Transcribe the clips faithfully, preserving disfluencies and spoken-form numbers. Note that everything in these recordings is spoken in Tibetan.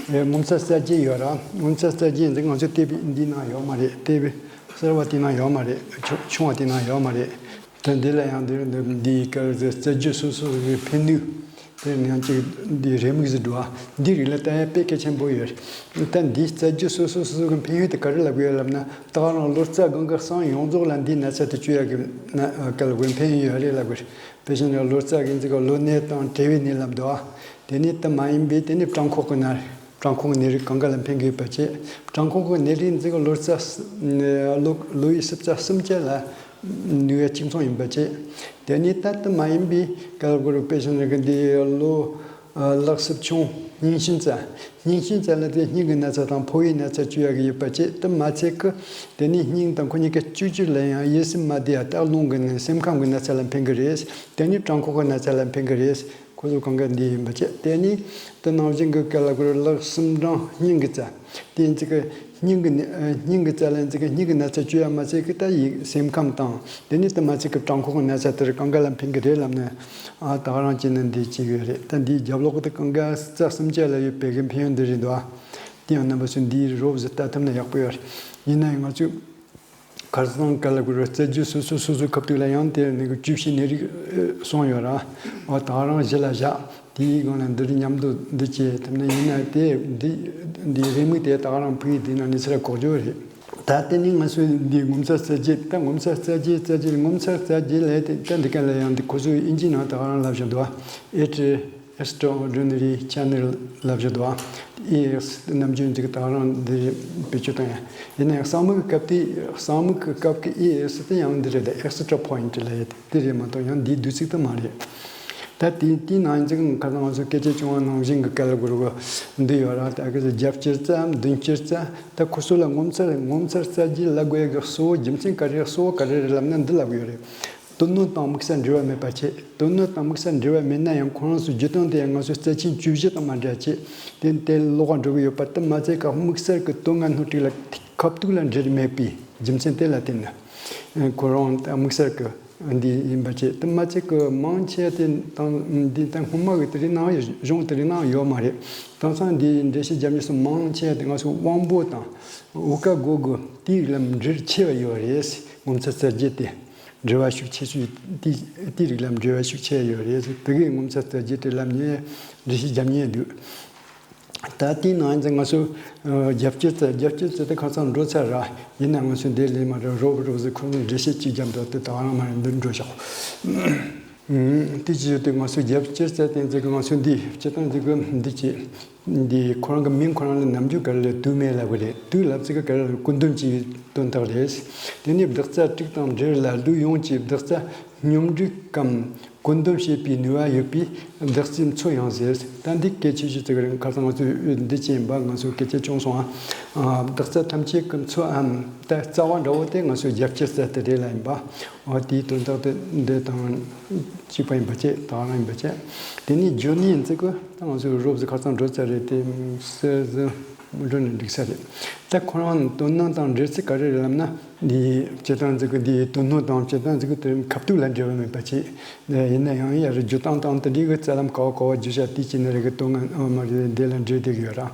ངོ་མཚར་རྩ་རྒྱན་ཡོད་ར། ངོ་མཚར་རྩ་རྒྱན་འདི་ང་ཚོ་ལྟེ་བའི་འདི་ནང་ཡོད་མ་རེད། ལྟེ་བའི་གསར་བ་དེ་ནང་ཡོད་མ་རེད། ཆུང་ཆུང་བ་དེ་ནང་ཡོད་མ་རེད། ད་འདི་ལ་ཡང་འདི་འདི་འདི་ག་རེ་རྩ་རྒྱུ་སོ་སོ་གི་ཕན་ནུས། དེ་ནང་གཅིག་འདི་རེའུ་མིག་ཟེར་འགྲོ་བ། འདི་རིགས་ལ་ལྟ་ཡ་དཔེ་གལ་ཆེན་པོ་ཡོད་རེད། ད་འདི་རྩ་རྒྱུ་སོ་སོ་སོ་སོ་གི་ཕན་ཡོན་དེ་ག་རེ་ལབ་དགོས་ལབ་ན། ད་ག་རང་ལོ་ཙཱ་སྒང་གི་གསང་ཡོངས་རྫོགས་ལ་འདིའི་ན་ཚ་དེ་བཅོས་ཡ་གི་ན་ག་ལ་དགོས་ཕན་ཡོན་ཡོད་རེད་ལབ་དགོས་རེད། དེ་བཞིན་ལོ་ཙཱ་གི་འཛི་ག་གློ་ནད་དང་དྲེལ་བའི་ནད་ལབ་འདུག་ཨ། དེ་ནི་དེ་མ་ཡིན་པའི་དེ་ནི་བྲང་ཁོག་གི་ནད། བྲང་ཁོག་གི་ནད་རིགས་གང་ག་ལ་ཕན་གི་ཡོད་པ་བཅས། བྲང་ཁོག་གི་ནད་རིགས་འཛི་ག་ལོ་ཙཱ་ལོ་ལོ་ཡི་སྲིབ་ཙ་གསུམ་ཆ་ལ་ནུས་པ་གཅིག་མཚུངས་ཡིན་པ་བཅས། དེ་ནི་ད་དེ་མ་ཡིན་པའི་ག་ལ་གོ་རུ་དཔེ་བཞིན་རིག་གི་འདི་ལོ། ལག་སྲིབ་ཆུང་། སྙིང་ཤིང་རྩ། སྙིང་ཤིང་རྩ་ལ་དེ་སྙིང་གི་ན་ཚ་དང་ཕོ་བའི་ན་ཚ་བཅོས་ཡག་གི་ཡོད་པ་བཅས་དེ་མ་ཚད་ཀི། དེ་ནི་སྙིང་དང་ཁོ་གཉིས་ཀ་གཅིག་གྱུར་ལ་ཡང་ཡིད་སེམས་མ་བདེ་ཡ་སྟག་རླུང་གི་ནད་སེམས་ཁམས་ཀྱི་ན་ཚ་ལ་ཕན་གི་རེད། དེ་ནི་བྲང་ཁོག་གི་ན་ཚ་ལ་ཕན་གི་རེད། ཁོ་ཚོ་གང་ག་འདི་ཡིན་པ་བཅས་དེ་ནི། དེ་ནང་བཞིན་གི་ག་ལ་གོ་ལག་གསུམ་འབྲིང་སྙིང་གི་རྩ། དེ་ཡིན་ཚེ་གི་སྙིང་གི་ནི་ཨ། སྙིང་གི་རྩ་ལ་ཡིན་ཚེ་གི་སྙིང་གི་ན་ཚ་བཅོས་ཡ་མ་ཚད་གི་ད་ཡིད་སེམས་ཁམས་དང་། དེ་ནི་དེ་མ་ཚད་གི་བྲང་ཁོག་གི་ན་ཚ་དེར་གང་ག་ལ་ཕན་གི་རེད་ལབ་ན། ཨ་ད་ག་རང་བྱས་ན་འདི་གཅིག་ཡོད་རེད། ད་འདིའི་རྒྱབ་ལོགས་དེ་གང་ག་རྩ་གསུམ་ཆ་ལ་ཡོད་པའི་གི་ཕན་ཡོན་འདི་རེད་འདུག་ཨ། དེ་ཡང་རྣམ་པ་ཚོས་འདིའི་རོབ་ཟེར་ལྟ་ཐུབ་ན་ཡག་པོ་ཡོད་རེད། ཡིན་ན་ཡང་ང་ཚོས། ཁར་སང་ག་ལ་གུ་རུ་རྩ་རྒྱུད་སོ་སོ་སོ་སོའི་ཁ་ཐུག་ལ་ཡང་དེ་ནི་གི་བཅུ་བཞི་ནད་རིགས་གསུངས་ཡོད་ར། འོ་ད་རང་གཞི་ལ་བཞག་དེའི་སྒང་ལ་འདིར་མཉམ་དུ་འདི་བྱས་ཐུབ་ན་ཡིན་ན་དེ་འདི་འདི་རེའུ་མིག་དེ་ད་རང་ཕུ་ཡི་དེ་ནང་ནས་ཚེ་ར་གོག་འཇོག་རེད། ད་དེ་ནི་ང་ཚོའི་འདི་ངོ་མཚར་རྩ་རྒྱུད་ད་ངོ་མཚར་རྩ་རྒྱུད་རྩ་རྒྱུད་ངོ་མཚར་རྩ་རྒྱུད་ལས་དེ་ད་འདི་ག་ལ་ཡང་འདི་ཁོ་ཚོའི་ཨིན་ཇིའི་ནང་ད་རང་ལབ་བཞིན་འདུག་ཨེ་ཏྲི། Extraordinary Channel ལབ་བཞིན་འདུག་ཨ། ཨེ་ཨེགས་ནམ་རྒྱུན་འདི་གི་ད་རང་འདི་བེད་སྤྱོད་བཏང་ཡ། ཡིན་ན་ཡང་གསང་མིག་གི་སྐབས་དེ་གསང་མིག་གི་སྐབས་ཀྱི་ཨེ་ཨེགས་དེ་ཡང་འདི་རེད། ད་extra point ལབ་ཡ་དེ་རེད་མ་གཏོགས་ཡང་འདིའི་བསྡུས་ཚིག་དེ་མ་རེད། ད་དེ་དེའི་ནང་འཛིན་ཁ་སང་ང་ཚོ་སྐད་ཆ་བྱུང་བ་ནང་བཞིན་གི་ག་ལ་གུ་རུ་གི་འདི་ཡོད་ར། ད་གི་རྒྱབ་སྐྱེར་རྩ་མདུན་སྐྱེར་རྩ་ད་ཁོ་ཚོ་ལ་ངོ་མཚར་ངོ་མཚར་རྩ་རྒྱུད་ལ་དགོས་ཡ་གི་གཙོ་བོ་རྒྱུ་མཚན་ག་རེ་གཙོ་བོ་ག་རེ་རེད་ལབ་ན་འདི་ལབ་ཡོད་རེད། དོན་སྣོད་དང་དམིགས་བསལ་འབྲེལ་བ་མེད་པ་བྱས། དོན་སྣོད་དང་དམིགས་བསལ་འབྲེལ་བ་མེད་ན་ཡང་ཁོ་རང་ཚོའི་རྒྱུད་དོན་དེ་ཡང་ང་ཚོའི་རྩ་ཆེན་བཅུ་བཞི་དང་མ་འདྲ་བྱས། དེ་དེ་ལོགས་ཀ་འགྲོ་གི་ཡོད་པ་དེ་མ་ཚད་ཀ་དམིགས་བསལ་གྱི་དོན་ལྔ་སྣོད་དྲུག་ལ་ཁ་ཐུག་ལ་འབྲེལ་མེད་པའི་རྒྱུ་མཚན་དེ་ལ་བརྟེན་ནས། ཁོ་རང་དམིགས་བསལ་གྱི་འདི་ཡིན་པ་བྱས་དེ་མ་ཚད་ཀྱི་མང་ཆེ་དེ་དང་འདི་དང་སྔོན་མ་གི་དེ་རིང་ནང་གཞུང་དེ་རིང་ནང་ཡོད་མ་རེད། དེང་སང་འདི་འགྲེལ་བཤད་རྒྱབ་མཁན་སུ་མང་ཆེ་དེ་ང་ཚོ་དབང་པོ་དང་འོ་ཀ་སྒོ་དགུ་དེའི་རིགས་ལ་འབྲེལ་ཆེ་བ་ཡོད་རེད། ངོ་མཚར་རྩ་རྒྱུད་དེ། འབྲེལ་བ་ཤུགས་ཆེ་ཤོས་དེ་དེའི་རིགས་ལ་འབྲེལ་བ་ཤུགས་ཆེ་ཡོད་རེད། དེ་གའི་ངོ་མཚར་རྩ་རྒྱུད་དེ་ལབ་ནས་འགྲེལ་བཤད་རྒྱབ་མཁན་འདུག་ད་དེའི་ནང་ཚན་ང་ཚོ་རྒྱབ་སྐྱོར་རྩ་རྒྱབ་སྐྱོར་རྩ་དེ་ཁ་སང་འགྲོ་ཚར་ར། ཡིན་ན་ང་ཚོ་འདིར་ལས་མ་རེད། རོབ་རོབ་ཟེར་ཁོ་ཚོ་འགྲེལ་བཤད་ཅིག་རྒྱབ་འདུག་དེ་ད་རང་མ་རེད། འདིར་འགྲོ་ཤོག་དེ་ཅི་ཡོད་དེ་ང་ཚོ་རྒྱབ་སྐྱོར་རྩ་དེ་འཛིན་གི་ང་ཚོ་འདི་སྤྱི་བཏང་འཛིན་གི་འདི་ཅི། འདི་ཁོ་རང་གི་མིང་ཁོ་རང་ལ་ནམ་རྒྱུན་ག་རེ་ལབ་དུས་མེད་ལབ་གི་རེད། དུས་ལབ་ཚིག་གི་ག་རེ་ལབ་བཀོད་འདོམས་བྱེད་པའི་དོན་དག་རེད། དེ་ནས་བདག་རྩ་དྲུག་དང་འབྲེལ་ལ་ལུས་ཡོངས་ཀྱི་བདག་རྩ་སྙོམས་སྒྲིག་གམ་བཀོད་འདོམས་བྱེད་པའི་ནུས་པ་ཡོད་པའི་བདག་རྩའི་མཚོ་ཡང་ཟེར། ད་འདི་སྐད་ཆ་ཞིག་ཚིག་གི་རིང་ཁ་སང་ང་ཚོས་འདི་ཅན་པ་ང་ཚོ་སྐད་ཆ་བྱུང་སོང་ཨ། བདག་རྩ་ཐམས་ཅད་ཀྱི་མཚོའམ་ད་རྩ་བ་འདྲ་བོ་དེ་ང་ཚོའི་རྒྱབ་སྐྱོར་རྩ་དེ་རེད་ལ་ཡིན་པ། འོ་དེའི་དོན་དག་དེ་འདི་དང་གཅིག་པ་ཡིན་པ་བཅས་དང་རང་ཡིན་པ་བཅས། དེ་ནས་བརྗོད་ནི་ཡིན་ཚེ་ཀོ་ད་ང་ཚོའི་རོབ་ཟི་ཁ་སང་འགྲོ་ཚར་རེད་དེ་སེ་ཟི་མི་འགྲོ་ནས་འགྲིག་ས་རེད། ད་ཁོ་རང་དོན་སྣང་དང་འབྲེལ་ཚིག་ག་རེ་རེད་ལབ་ན། འདི་སྤྱི་བཏང་ཟིག་གི་འདིའི་དོན་སྣོད་དང་སྤྱི་བཏང་ཟིག་གི་དོན་ཁ་ཐུག་ལ་འབྲེལ་བ་མེད་པ་ཅིག་ཡིན་ན་ཡང་ཡར་རྒྱུ་སྟངས་དང་དེ་འདྲའི་གི་རྩ་ལམ་ག་བ་ག་བ་བརྗོད་བྱ་དེ་ཅི་ནི་རེད་གི་དོན་ངན་ཨ་མ་རེད་འདི་ལ་འབྲེལ་བསྡད་གི་ཡོད་ར།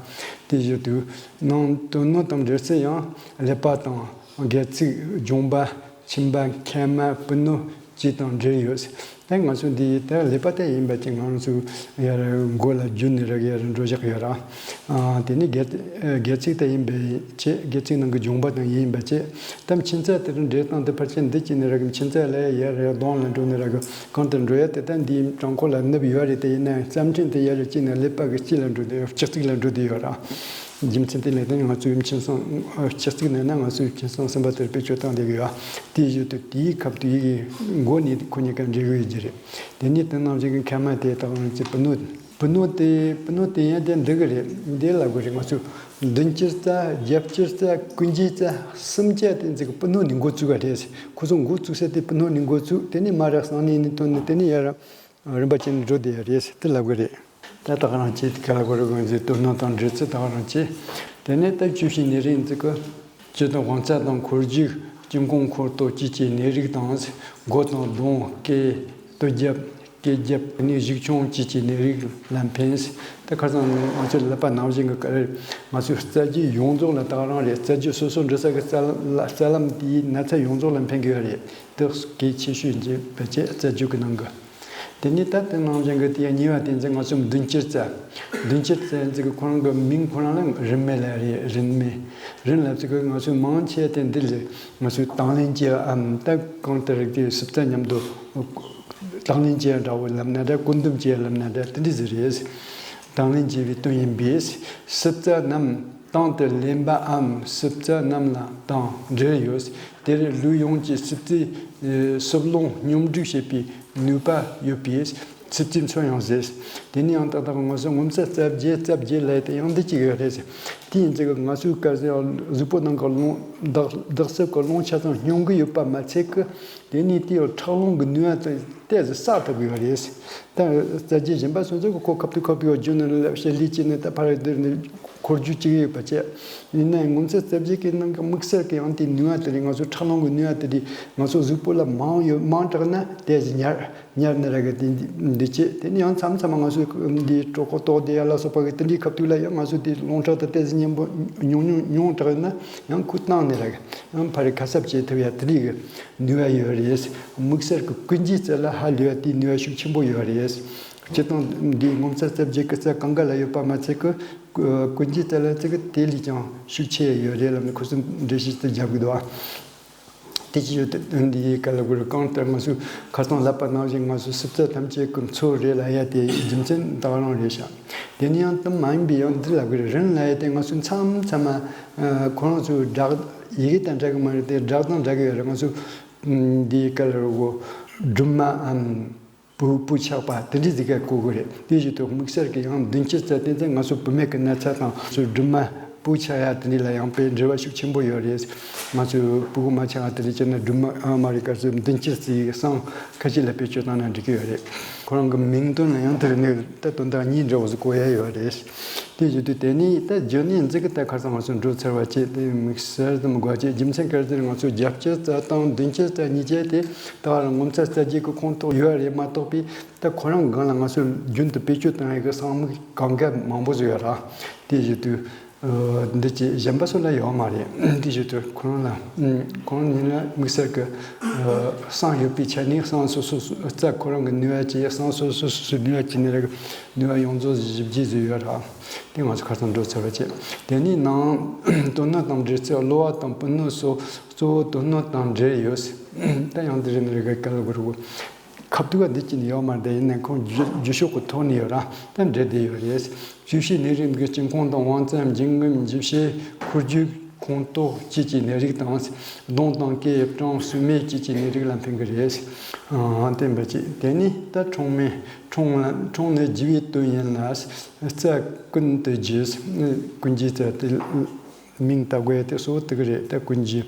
དེ་བཞིན་དུ་ནང་དོན་སྣོད་དང་འབྲེལ་ཚིག་ཡང་ཀླད་པ་དང་སྒལ་ཚིགས་རྒྱུང་པ་མཆིན་པ་མཁལ་མ་སྤུ་ནུ་བཅས་དང་འབྲེལ་ཡོད། ད་ང་ཚོ་འདི་ད་ཀླད་པ་དེ་ཡིན་པ་ཅིག་ང་ཚོ་ཡར་མགོ་ལ་རྒྱུ་ནི་ར་ཡར་འགྲོ་བཞག་ཡོད་ར། ཨ་དེ་ནི་སྒལ་སྒལ་ཚིགས་དེ་ཡིན་པའི་ཆེད་སྒལ་ཚིགས་ནང་གི་རྒྱུང་པ་དང་ཡིན་པ་ཆེད་ད་མཆིན་ཚད་དེ་རུ་འདྲེས་སྟངས་དེ་ཕལ་ཆེར་འདི་ཅི་ནི་ར་གི་མཆིན་ཚད་ལ་ཡར་ཡར་གདོང་ལ་འགྲོ་ནི་ར་གི་གང་དུ་འགྲོ་ཡ་དེ་ད་འདིའི་བྲང་ཁོག་ལ་ནུབ་ཡོད་རེད། དེ་ཡིན་ན་རྩ་ཕྲན་དེ་ཡར་ལ་ཅི་ནི་ཀླད་པ་གི་དཀྱིལ་ལ་འགྲོ་དེ་ལྕགས་ཚིགས་ལ་འགྲོ་དེ་ཡོད་ར། རྒྱུ་མཚན་དེ་ལས་དོན་ང་ཚོའི་མཆིན་ཚང་ལྕགས་ཚིགས་ནས་ན་ང་ཚོའི་མཆིན་ཚང་གསུམ་པ་དེར་བེད་སྤྱོད་བཏང་བསྡད་ཀྱི་ཡོད། དེའི་བཞིན་དུ་དེའི་ཁབ་དེའི་མགོ་ནས་ཁོ་གཉིས་ཀ་འབྲེལ་གྱི་ཡོད་ཀྱི་རེད། དེ་ནས་དེ་ནང་བཞིན་གྱི་མཁལ་མ་དེ་དག་ང་ཚོའི་སྤུ་ནུ། སྤུ་ནུ་དེ་སྤུ་ནུ་དེ་ཡང་དེ་འདི་གི་རེད། འདི་ལབ་གི་རེད། ང་ཚོས་མདུན་སྐྱེར་རྩ་རྒྱབ་སྐྱེར་རྩ་ཀུན་སྐྱེར་རྩ་གསུམ་ཆ་དེ་ཚོ་གི་སྤུ་ནུ་ནས་འགོ་བཙུགས་པ་རེད། ཁོ་ཚོ་འགོ་བཙུགས་ས་དེ་སྤུ་ནུ་ནས་འགོ་བཙུགས། དེ་ནས་མར་ར་གསང་གནས་ནས་ཐོན་ནས་དེ་ནས་ཡར་རིམ་པ་བྱས་ནས་འགྲོ་བསྡད་ཡ་རེད་དེ་ལབ་གི་རེད། ད་ད་ག་རང་བྱས་དེ་ག་ལ་གོ་རེ་གོ་འཛིན་དོན་སྣང་དང་འབྲེལ་ཚུལ་ད་ག་རང་བྱས། དེ་ནས་ད་བཅུ་བཞི་ནད་རིགས་འཛིན་གི་སྤྱི་དང་དབང་རྩ་དང་འཁོར་རྒྱུག་དཀྱིལ་འཁོར་འཁོར་ལྟོ་བཅས་ཀྱི་ནད་རིགས་དང་། མགོ་དང་གདོང་སྐེ་སྟོད་རྒྱབ་ སྐད་རྒྱབ་ནས་གཞུག་མཆོང་བཅས་ཀྱི་ནད་རིགས་ལ་ཕན། ད་ཁ་སང་ང་ཚོས་ལབ་པ་ནང་བཞིན་གྱི་སྐབས་ང་ཚོའི་རྩ་རྒྱུད་ཡོངས་རྫོགས་ལ་ད་ག་རང་རེད། རྩ་རྒྱུད་སོ་སོ་འབྲི་ས་གི་རྩ་ལ་རྩ་ལམ་དེའི་ན་ཚ་ཡོངས་རྫོགས་ལ་ཕན་གི་ཡོད་རེད། དེ་གལ་ཆེ་ཤོས་ཀྱི་བེད་སྤྱད་རྩ་རྒྱུད་ཀྱི་ནང་གི། དེ་ནས་ད་དེ་ནང་བཞིན་གྱི་དེ་གཉིས་པ་དེ་ཚོ་ང་ཚོ་མདུན་སྐྱེད་རྩ། མདུན་སྐྱེད་རྩ་ཡིན་ཚིག་གི་ཁོ་རང་གི་མིང་ཁོ་རང་ལ་རིན་མེད་ལབ་རེད། རིན་མེད། རིན་ལབ་ཚིག་གི་ང་ཚོའི་མང་ཆེ་དེ་འདི་ལས་ང་ཚོའི་དང་ལེན་བྱེད་པའམ་ད་གང་ལྟར་རིགས་དེ་སྲིབ་རྩ་མཉམ་དུ་དང་ལེན་བྱེད་ཡ་འདྲ་བོ་ལབ་ན་འདྲ། བཀོད་འདོམས་བྱེད་ཡ་ལབ་ན་འདྲ། དེ་འདྲ་ཟིག་རེད། དང་ལེན་བྱེད་པའི་དོན་ཡིན་པས། སྲིབ་རྩ་རྣམས་དང་དུ་ལེན་པའམ་སྲིབ་རྩ་རྣམས་ལ་དང་འབྲེལ་ཡོད། དེར་ལུས་ཡོངས་ཀྱི་སྲིབ་རྩའི་ཨེ་སྲིབ་རླུང་སྙོམས་སྒྲིག་བྱེད་པའི་ནུས་པ་ཡོད་པས་སྲིབ་རྩའི་མཚོན་ཡང་ཟེར། དེ་ནས་ཡང་ཏག་ཏག་ངོ་སོ་ངོ་མཚར་རྩ་བརྒྱད་རྩ་བརྒྱད་ལབ་དེ་ཡང་འདི་གཅིག་ཡོད་རེད་ཟེར། དེ་ཡིན་ཚེ་གི་ང་ཚོའི་སྐལ་ཟེར་གཟུགས་པོ་ནང་གི་རླུང་འདག་འདག་སྲིབ་ཀྱི་རླུང་ཆ་ཚང་སྙོམས་གི་ཡོད་པ་མ་ཚད་གི། དེ་ནས་དེའི་ཁྲག་རླུང་གི་ནུས་པ་དེ་ཏོག་ཙམ་བསགས་ཐུབ་ཀྱི་ཡོད་རེད། ད་རྩ་རྒྱུད་གཞན་པ་སོ་སོ་གི་ཁོ་ཁ་ཐུག་ཁ་ཐུག་རྒྱུ་ནི་ལབ་བཤད་ལས་ཀྱི་ནི་ད་ཕར་འདིར་ནི་འཁོར་རྒྱུ་ཅིག་ཡོད་པ་བྱས། ཡིན་ནའི་ངོ་མཚར་རྩ་བརྒྱད་ཀྱི་ནང་གི་དམིགས་བསལ་གྱི་ཡང་དེའི་ནུས་པ་དེ་རེད། ང་ཚོ་ཁྲག་རླུང་གི་ནུས་པ་དེ་རེད། ང་ཚོ་གཟུགས་པོ་ལ་མང་ཡོད་མང་དྲགས་ན་དེ་ཉར་ཉར་ནི་ར་གི་དེ་འདི་བྱེད། དེ་ནི་ཡང་མཚམས་མཚམས་ང་ཚོ་འདི་གྲོད་ཁོག་ལྟོགས་དེ་ཡ་ལ་སོགས་པ་གི་དེ་འདྲའི་ཁ་ཐུག་ལ་ཡང་ང་ཚོ་དེ་རླུང་ཁྲག་དེ་ཏོག་ཙམ་སྙོམས་པོ་ཉུང་ཉུང་ཉུང་དྲགས་ན་ཡང་ཁོ་བཏང་ནི་ར་གི་ཡང་ཕར་ཁ་གསབ་བྱེད་ཐུབ་ཡ་དེ་འདྲའི་གི་ནུས་པ་ཡོད་རེད། དམིགས་བསལ་གྱི་ཀུན་གྱི་རྩལ་ལ་ཧ་ལས་པ་དེའི་ནུས་པ་ཤུགས་ཆེན་པོ་ཡོད་རེད། སྤྱིར་བཏང་འདིའི་ངོ་མཚར་རྩ་བརྒྱད་ཀྱི་རྩལ་གང་ག་ལ་ཡོད་པ་མ་ཚད་ཀྱི་ཀུན་གྱི་རྩལ་ལ་ཚིག་གི་དེ་ལས་ཀྱང་ཤུགས་ཆེ་ཡོད་རེད་ལབ་ནས་ཁོ་ཚོས་འགྲེལ་བཤད་དེ་བརྒྱབ་གི་འདུག་ཨ། དེ་ཅི་ཡོད་དེ་འདིའི་ག་ལ་གུ་རུ་གང་ལྟར་ང་ཚོས་ཁ་སང་ལབ་པ་ནང་བཞིན་ང་ཚོའི་སྲིད་རྩ་ཐམས་ཅད་ཀྱི་མཚོ་རེད་ལབ་ཡ་དེ་རྒྱུ་མཚན་ད་ག་རང་རེད་ཤག་དེ་ནི་ཡང་དེ་མ་ཡིན་པའི་ཡང་འདི་ལབ་གི་རེད། རིན་ལབ་ཡ་དེ་ང་ཚོས་མཚམས་མཚམས་མ་ཁོ་རང་ཚོའི་སྦྲགས་ཡི་གེ་དང་འདྲ་གི་མ་རེད་དེ་སྦྲགས་དང་འདྲ་གི་ཡོད་རེད། ང་ཚོས་འདིའི་ག་ལ་གུ་རུ་སྦྲུམ་མའམ། བུ་བུ་ཆགས་པ་དེ་འདྲའི་ཟིག་ག་གོ་གི་རེད། དེ་བཞིན་དུ་དམིགས་བསལ་གྱི་ཡང་མདུན་སྐྱེད་རྩ་དེ་ཚོ་ང་ཚོ་བུད་མེད་ཀྱི་ན་ཚ་དང་ཚོ་སྦྲུམ་མ་བུ་ཆགས་ཡ་དེ་འདྲ་ལ་ཡང་དཔེ་འབྲེལ་བ་ཤུགས་ཆེན་པོ་ཡོད་རེད། ང་ཚོས་བུ་གུ་མ་ཆགས་ཡ་དེ་འདྲ་བྱས་ན་སྦྲུམ་མ་ཨ་མ་རེད་ག་ཚོད་མདུན་སྐྱེད་རྩའི་གསང་ཁ་ཤས་ལ་བེད་སྤྱོད་བཏང་ན་འགྲིག་གི་ཡོད་རེད། ཁོ་རང་གི་མིང་དོན་ལ་ཡང་དེ་རིང་ནས་ད་དོན་དག་གཉིས་འདྲ་བོ་ཟིག་གོ་ཡ་ཡོད་རེད། དེ་བཞིན་དུ་དེ་ནས་ད་རྒྱུ་ནི་འཛི་གི་ད་ཁར་སང་ང་ཚོ་འགྲོ་ཚར་བ་བཅས་དེ་དམིགས་བསལ་དུ་མི་དགོས་བཅས་རྒྱུ་མཚན་ག་རེ་ཟེར་ང་ཚོ་རྒྱབ་སྐྱེད་རྩ་དང་མདུན་སྐྱེད་རྩ་གཉིས་ཀྱི་དེ་ད་ག་རང་ངོ་མཚར་རྩ་རྒྱུད་ཀྱི་ཁོངས་གཏོགས་ཡོད་རེད་མ་གཏོགས་པས་ད་ཁོ་རང་སྒང་ལ་ང་ཚོ་རྒྱུན་དུ་བེད་སྤྱོད་བཏང་ཡས་ཀྱི་གསང་མིག་གང་ག་མང་པོ་ཟིག་ཡོད་ར། དེ་བཞིན་དུ་འདི་ཅི་གཞན་པ་སུ་ལ་ཡོད་མ་རེད། དེ་བཞིན་དུ་ཁོ་རང་ལ་ཁོ་རང་ཉིད་ལ་དམིགས་བསལ་གྱི་གསང་ཡོད་པའི་ཆ་ནས་གསང་སོ་སོ་སོ་རྩ་ཁོ་རང་གི་ནུས་པ་ཅི་གསང་སོ་སོ་སོ་སོའི་ནུས་པ་ཅི་ནས་ར་ནུས་པ་ཡོངས་རྫོགས་ཞིབ་རྒྱས་ཟིག་ཡོད་ར། དེ་ང་ཚོ་ཁ་སང་འགྲོ་ཚར་བ་བཅས། དེ་ནས་ནང་དོན་སྣོད་དང་འབྲེལ་ཚེ་གློ་བ་དང་པུས་མོ་སོགས་གཙོ་བོ་དོན་སྣོད་དང་འབྲེལ་ཡོད། ད་ཡང་དེ་རིང་ནས་རེ་ག་ག་ལ་གུ་རུ་ཁ་ཐུག་ག་འདི་ཅི་ནས་ཡོད་མ་རེད། ཡིན་ནའི་ཁོང་རྒྱུ་རྒྱུ་ཤོག་གི་ཐོག་ནས་ཡོད་ར། ད་འབྲེལ་བསྡད་ཡོད་རེད། བཅུ་བཞི་ནད་རིགས་འདི་སྐྱེ་ཁུངས་དང་དབང་རྩ་འབྱིན་རྔུབ་འཇུ་བྱེད་འཁོར་རྒྱུག་ཁོངས་གཏོགས་བཅས་ཀྱི་ནད་རིགས་དང་གདོང་དང་སྐེ་བྲང་སུ་མེད་བཅས་ཀྱི་ནད་རིགས་ལ་ཕན་གྱི་རེད། ཨང་བསྟན་པ་བཅས། དེ་ནས་ད་འཕྲོག་མེད་འཕྲོག་ལ་འཕྲོག་ནི་བགྱི་བའི་དོན་ཡིན་ལ། རྩ་ཀུན་ཏུ་རྒྱས། ཀུན་གྱི་རྩ་དེ་མིང་བཏགས་དགོས་དེ་གཙོ་བོ་དེ་ག་རེད། ད་ཀུན་གྱི་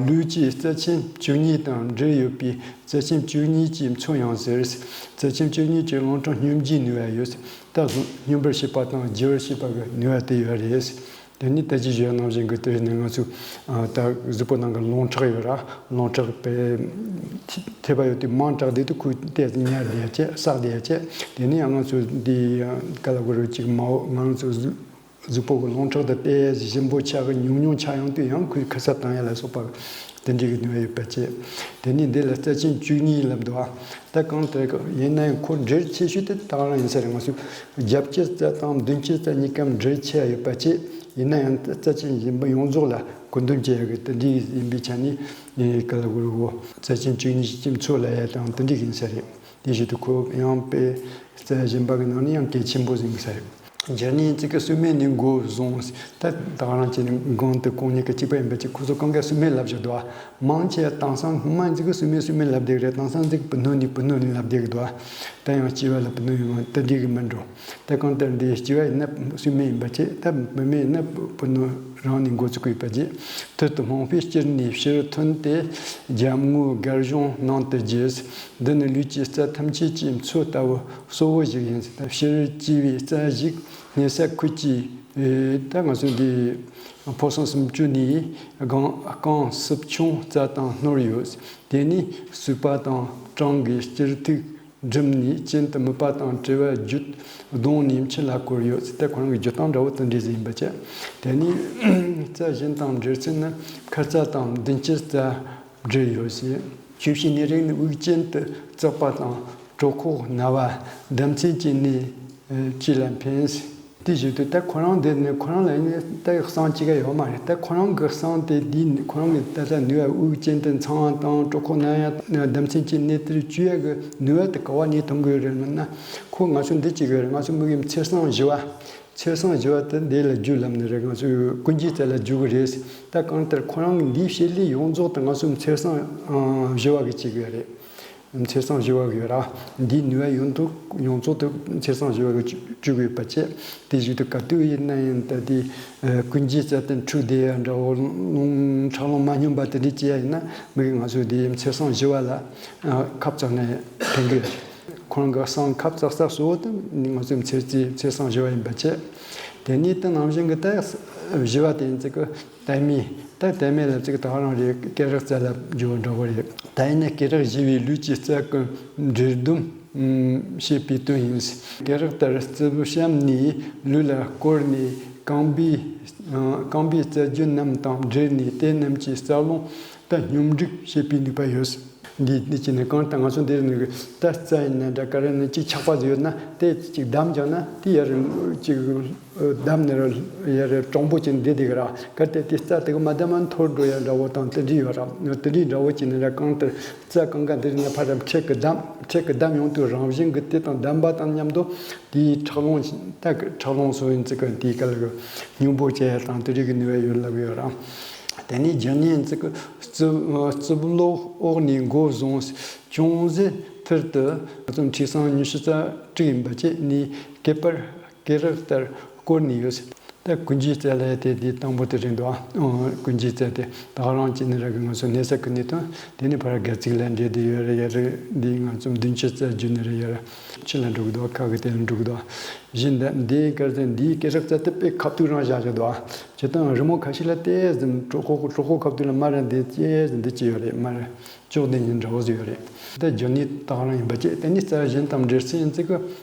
ལུས་ཀྱི་རྩ་ཆེན་བཅུ་གཉིས་དང་འབྲེལ་ཡོད་པའི་རྩ་ཆེན་བཅུ་གཉིས་ཀྱི་མཚོ་ཡང་ཟེར། རྩ་ཆེན་བཅུ་གཉིས་ཀྱི་རླུང་ཁྲག་སྙོམས་རྒྱུའི་ནུས་པ་ཡོད། ད་གཟུགས་སྙོམས་པར་བྱེད་པ་དང་རྒྱས་པར་བྱེད་པ་གི་ནུས་པ་དེ་ཡོད་རེད། དེ་ནི་ད་ཅི་ཞུས་ནང་བཞིན་གྱི་དེ་ནི་ང་ཚོས་ཨ་ད་གཟུགས་པོ་ནང་གི་རླུང་ཁྲག་ཡོད་ར། རླུང་ཁྲག་པའི་ཐེ་བ་ཡོད་དུས་མང་དྲགས་དེ་དུས་ཁོས་ཏོག་ཙམ་ཉར་བསྡད་ཡ་བྱས་བསགས་བསྡད་ཡ་བྱས། དེ་ནི་ཡང་ང་ཚོ་འདི་ག་ལ་གུ་རུ་ཅིག་མའོ་ང་ཚོ་གཟུགས་གཟུགས་པོ་གི་རླུང་ཁྲག་དེ་དཔེ་ཞིམ་པོ་ཆགས་གི་ཉུང་ཉུང་ཆགས་ཡོང་དུས་ཡང་ཁོས་ཁ་གསབ་བཏང་ཡ་ལ་སོགས་པ་དེ་འདྲའི་གི་ནུས་པ་ཡོད་པ་བྱས། དེ་ནི་འདི་ལ་རྩ་ཆེན་བཅུ་གཉིས་ལབ་འདུག་ཨ། ད་གང་ལྟར་ཡིན་ན་ཡང་ཁོ་འབྲེལ་ཆེ་ཤོས་དེ་ད་ག་རང་ཡིན་ས་རེད། ང་ཚོས་རྒྱབ་སྐྱེད་རྩ་དང་མདུན་སྐྱེད་རྩ་གཉིས་ཀའང་འབྲེལ་ཆེ་ཡ་ཡོད་པ་བྱས། ཡིན་ན་ཡང་རྩ་ཆེན་གཞན་པ་ཡོངས་རྫོགས་ལ་བཀོད་འདོམས་བྱེད་ཡ་གི་དེ་འདྲའི་ཡིན་པའི་ཆ་ནས་ག་ལ་གུ་རུ་བོ་རྩ་ཆེན་བཅུ་གཉིས་ཀྱི་མཚོ་ལ་ཡ་དང་དེ་འདྲའི་ཡིན་ས་རེད། དེ་བཞིན་དུ་ཁོ་ཡང་དཔེ་རྩ་གཞན་པ་གི་ནང་ནས་ཡང་གལ་ཆེན་པོ་ཟིན་གི་ས་རེད། རྒྱ་ནི་ཙི་གི་སུ་མེ་ནི་མགོ་བཟུང་། ད་ད་ག་རང་བྱས་ནས་གོང་དུ་གོང་ཉིད་ཀྱི་གཅིག་པ་ཡིན་པ་ཅིག་ཁོ་ཚོ་གང་ག་སུ་མེ་ལབ་བཞག་འདུག་ཨ། མང་ཆེ་དེང་སང་སྔོན་མ་ཙི་གི་སུ་མེ་སུ་མེ་ལབ་བསྡད་གི་རེད། དེང་སང་ཙི་གི་པུ་ནོ་ནི་པུ་ནོ་ནི་ལབ་བསྡད་གི་འདུག་ཨ། ད་ཡང་སྐྱེ་བ་ལ་པུ་ནོ་ཡོང་བ་ད་འགྲིག་གི་མི་འགྲོ། ད་གང་ལྟར་འདི་སྐྱེ་བ་ཡིན་ན་སུ་མེ་ཡིན་པ་ཅིག་ད་བུད་མེད་ཡིན་ན་པུ་ནོ་རང་ནི་མགོ་ཙི་གི་ཡོད་པ་ཅིག་ཐུར་དུ་རྨོངས་པས་སྤྱིར་ནི་ཕྱིར་ཐོན་ཏེ། རྒྱབ་ངོས་སྒལ་གཞོང་ནང་དུ་རྒྱས། འདི་ནི་ལུས་ཀྱི་རྩ་ཐམས་ཅད་ཀྱི་མཚོ་ལྟ་བུ་གཙོ་བོ་ཞིག་ཡིན། ཕྱིར་སྐྱེ་བའི་རྩ་ཞིག་སྙེད་སྲབ་ཁུད་ཀྱི་ད་ང་ཚོ་འདི་ཕོ་སང་སུམ་ཅུ་ནི་རྐང་རྐང་སྲིབ་ཆུང་རྩ་དང་སྣོར་ཡོད། དེ་ནི་སུག་པ་དང་སྤྲང་གི་སྤྱིར་ཐུག་བསྒྲིམས་ནས་གྱེན་དུ་དམིགས་པ་དང་བྲལ་བ་བརྗོད་གདོང་ནས་མཆུ་ལ་བསྐོར་ཡོད། ད་ཁོ་རང་གི་བརྗོད་སྟངས་འདྲ་བོ་དེ་འདྲ་ཟིག་ཡིན་པ་བྱས། དེ་ནས་རྩ་གཞན་དང་འབྲེལ་ཚུལ་ནི་ཁ་རྩ་དང་མདུན་སྐྱེད་རྩ་འབྲེལ་ཡོད་ཟེར། ཆོས་བཤད་ནས་རིགས་ནི་དབུགས་གྱེན་དུ་བརྩེགས་པ་དང་གྲོད་ཁོག་ན་བ། ལྡེམ་ཚན་གྱི་གནས་ལྕེ་ལ་འཕེན། དེ་བཞིན་དུ་ད་ཁོ་རང་འདི་ནི་ཁོ་རང་ལ་ནི་ད་གསང་གཅིག་ག་ཡོད་མ་རེད། ད་ཁོ་རང་གི་གསང་དེ་འདི་ནི་ཁོ་རང་གི་ད་ལྟ་ནུས་པ་དབུགས་གྱེན་དུ་འཚང་བ་དང་གྲོད་ཁོག་ན་ཡ་ལྡེམ་ཚན་གྱི་གནས་དེར་བཅུག་ཡ་གི་ནུས་པ་དེ་ག་བ་ནས་ཐོན་གི་ཡོད་རེད་མིན་ན། ཁོ་ང་ཚོ་འདི་གཅིག་ཡོད་རེད། ང་ཚོ་མི་གི་ཚེ་བསྲིང་བཞི་བ། ཚེ་བསྲིང་བཞི་བ་དེ་འདི་ལ་རྒྱུ་ལབ་ནི་རེད། ང་ཚོས་ཀུན་གྱི་རྩ་ལ་རྒྱུ་གི་རེད། ད་གང་ལྟར་ཁོ་རང་གི་འདིའི་བྱེད་ལས་ཡོངས་རྫོགས་དེ་ང་ཚོ་ཚེ་བསྲིང་བཞི་བ་གི་གཅིག་ཡོད་རེད། ཚེ་བསྲིང་བཞི་བ་གི་ར། འདིའི་ནུས་པ་ཡོངས་རྫོགས་ཡོངས་རྫོགས་དུ་ཚེ་བསྲིང་བཞི་བ་གི་བཅུ་དགོས་པ་བཅས། དེ་བཞིན་དུ་ག་དུས་ཡིན་ན་ཡང་ད་དེ་ཀུན་གྱི་རྩ་དེ་འཁྲུགས་བསྡད་ཡ་འདྲ་བོ། རླུང་ཁྲག་རླུང་མ་སྙོམས་པ་དེ་འདྲ་བྱས་ཡ་ཡིན་ན་མི་གི་ང་ཚོ་དེ་ཚེ་བསྲིང་བཞི་བ་ལ་ཁབ་བཙགས་ནས་ཕན་གི། ཁོང་གི་བསང་ཁབ་བཙགས་ས་གཙོ་བོ་དེ་ང་ཚོའི་ཚེ་ཚེ་ཚེ་བསྲིང་བཞི་བ་ཡིན་པ་བཅས། དེ་ནས་དེ་ནང་བཞིན་གི་ད་བཞི་བ་དེ་ཡིན་ཚེ་གི། དད་མོས། ད་དད་མོས་ལ་ཅིག་ད་ག་རང་རེད། སྐེ་རགས་རྩ་ལ་རྒྱུ་བ་འདྲ་བོ་རེད། ད་ཡིན་ན་སྐེ་རགས་བཞི་བའི་ལུས་ཀྱི་རྩ་ཀུན་འབྲེལ་སྡོམ་བྱེད་པའི་དོན་ཡིན། སྐེ་རགས་ལྟར་རྩིབས་བཤམས་ནས་ལུས་ལ་བསྐོར་ནས་རྐང་པའི་རྐང་པའི་རྩ་རྒྱུད་རྣམས་དང་འབྲེལ་ནས་དེ་རྣམས་ཀྱི་རྩ་རླུང་ད་སྙོམས་སྒྲིག་བྱེད་པའི་ནུས་པ་ཡོད། འདི་འདི་ཅི་ནས་གང་ལྟར་ང་ཚོ་འདིར་ནི་ད་རྩ་ཡིན་ན་འདྲ་ག་རེ་ནི་གཅིག་ཆག་པ་ཟིག་ཡོད་ན་དེ་གཅིག་བསྡམས་ཀྱང་ན་དེ་ཡར་གཅིག་བསྡམས་ནས་ཡར་དྲང་པོ་ཅིག་འདི་འདི་གི་ར། གལ་ཏེ་དེ་རྩ་དེ་གི་མ་བསྡམས་ན་འཐོར་འགྲོ་ཡ་འདྲ་བོ་དང་དེ་འདྲ་ཡོད་ར། དེ་འདྲ་འདྲ་བོ་ཅིག་ནི་ར། གང་ལྟར་རྩ་གང་ག་འདིར་ནི་ཕར་ར་འཕྲེད་གི་བསྡམས། འཕྲེད་གི་བསྡམས་ཡོང་དུས་རང་བཞིན་གི་དེ་དང་བསྡམས་པ་དང་མཉམ་དུ་དེའི་ཁྲག་རླུང་ད་ཁྲག་རླུང་སོགས་ཡིན་ཚིག་གི་དེའི་སྐད་ལ་སྙོམས་པོ་བྱེད་ཡ་དང་དེ་རིགས་ཀྱི་ནུས་པ་ཡོད་ལབ་ཡོད་ར། དེ་ནས་རྒྱུ་ནི་ཡིན་ཚིག་གི་རྩིབས་རྩིབས་ལོགས་འོག་ནས་མགོ་བཟུང་ཅུང་ཟད་ཐུར་དུ་རྩིབས་མཁྲིས་བསང་ཉི་ཤུ་རྩ་དྲུག་ཡིན་པ་བཅས་ནས་སྐེད་པར་སྐེ་རགས་ལྟར་བསྐོར་ནས་ཡོད། ད་ཀུན་གྱི་རྩ་ལ་དེ་དེ་དང་པོ་དེ་རེད་འདུག་ཨ། ཀུན་གྱི་རྩ་དེ་ད་ག་རང་གཅིག་ནི་ར་གི་ང་ཚོ་གནས་ས་ཀུན་ནས་དང་དེ་ནས་ཕར་སྒལ་ཚིགས་ལ་འབྲེལ་བསྡད་ཡོད་རེད། ཡ་རེད། འདི་ང་ཚོ་མདུན་སྐྱེད་རྩ་རྒྱུད་ནི་རེད། ཡ་རེད། ཕྱི་ལ་འགྲོ་གི་འདུག་ཁ་གི་དེ་ལ་འགྲོ་གི་འདུག་བཞིན་དུ་འདིའི་སྐེ་རགས་ད་འདིའི་སྐེ་རགས་རྩ་དེ་དཔེ་ཁ་ཐུག་རང་བཞག་བཞག་འདུག་ཨ། བྱེད་སྟངས་རི་མོ་ཁ་ཤས་ལ་ཏོག་ཙམ་གྲོད་ཁོག་གྲོད་ཁོག་ཁ་ཐུག་ལ་མར་ར་འདི་ཏོག་ཙམ་འདི་ཅི་ཡོད་རེད། མར་ཅོག་འདི་ཉིད་འདྲ་བོ་ཟིག་ཡོད་རེད། ད་རྒྱུ་ནི་ད་ག་རང་ཡིན་པ་བཅས། དེ་ནི་རྩ་གཞན་དང་འབྲེལ་ཚུལ་ཡིན་ཚེ་གི།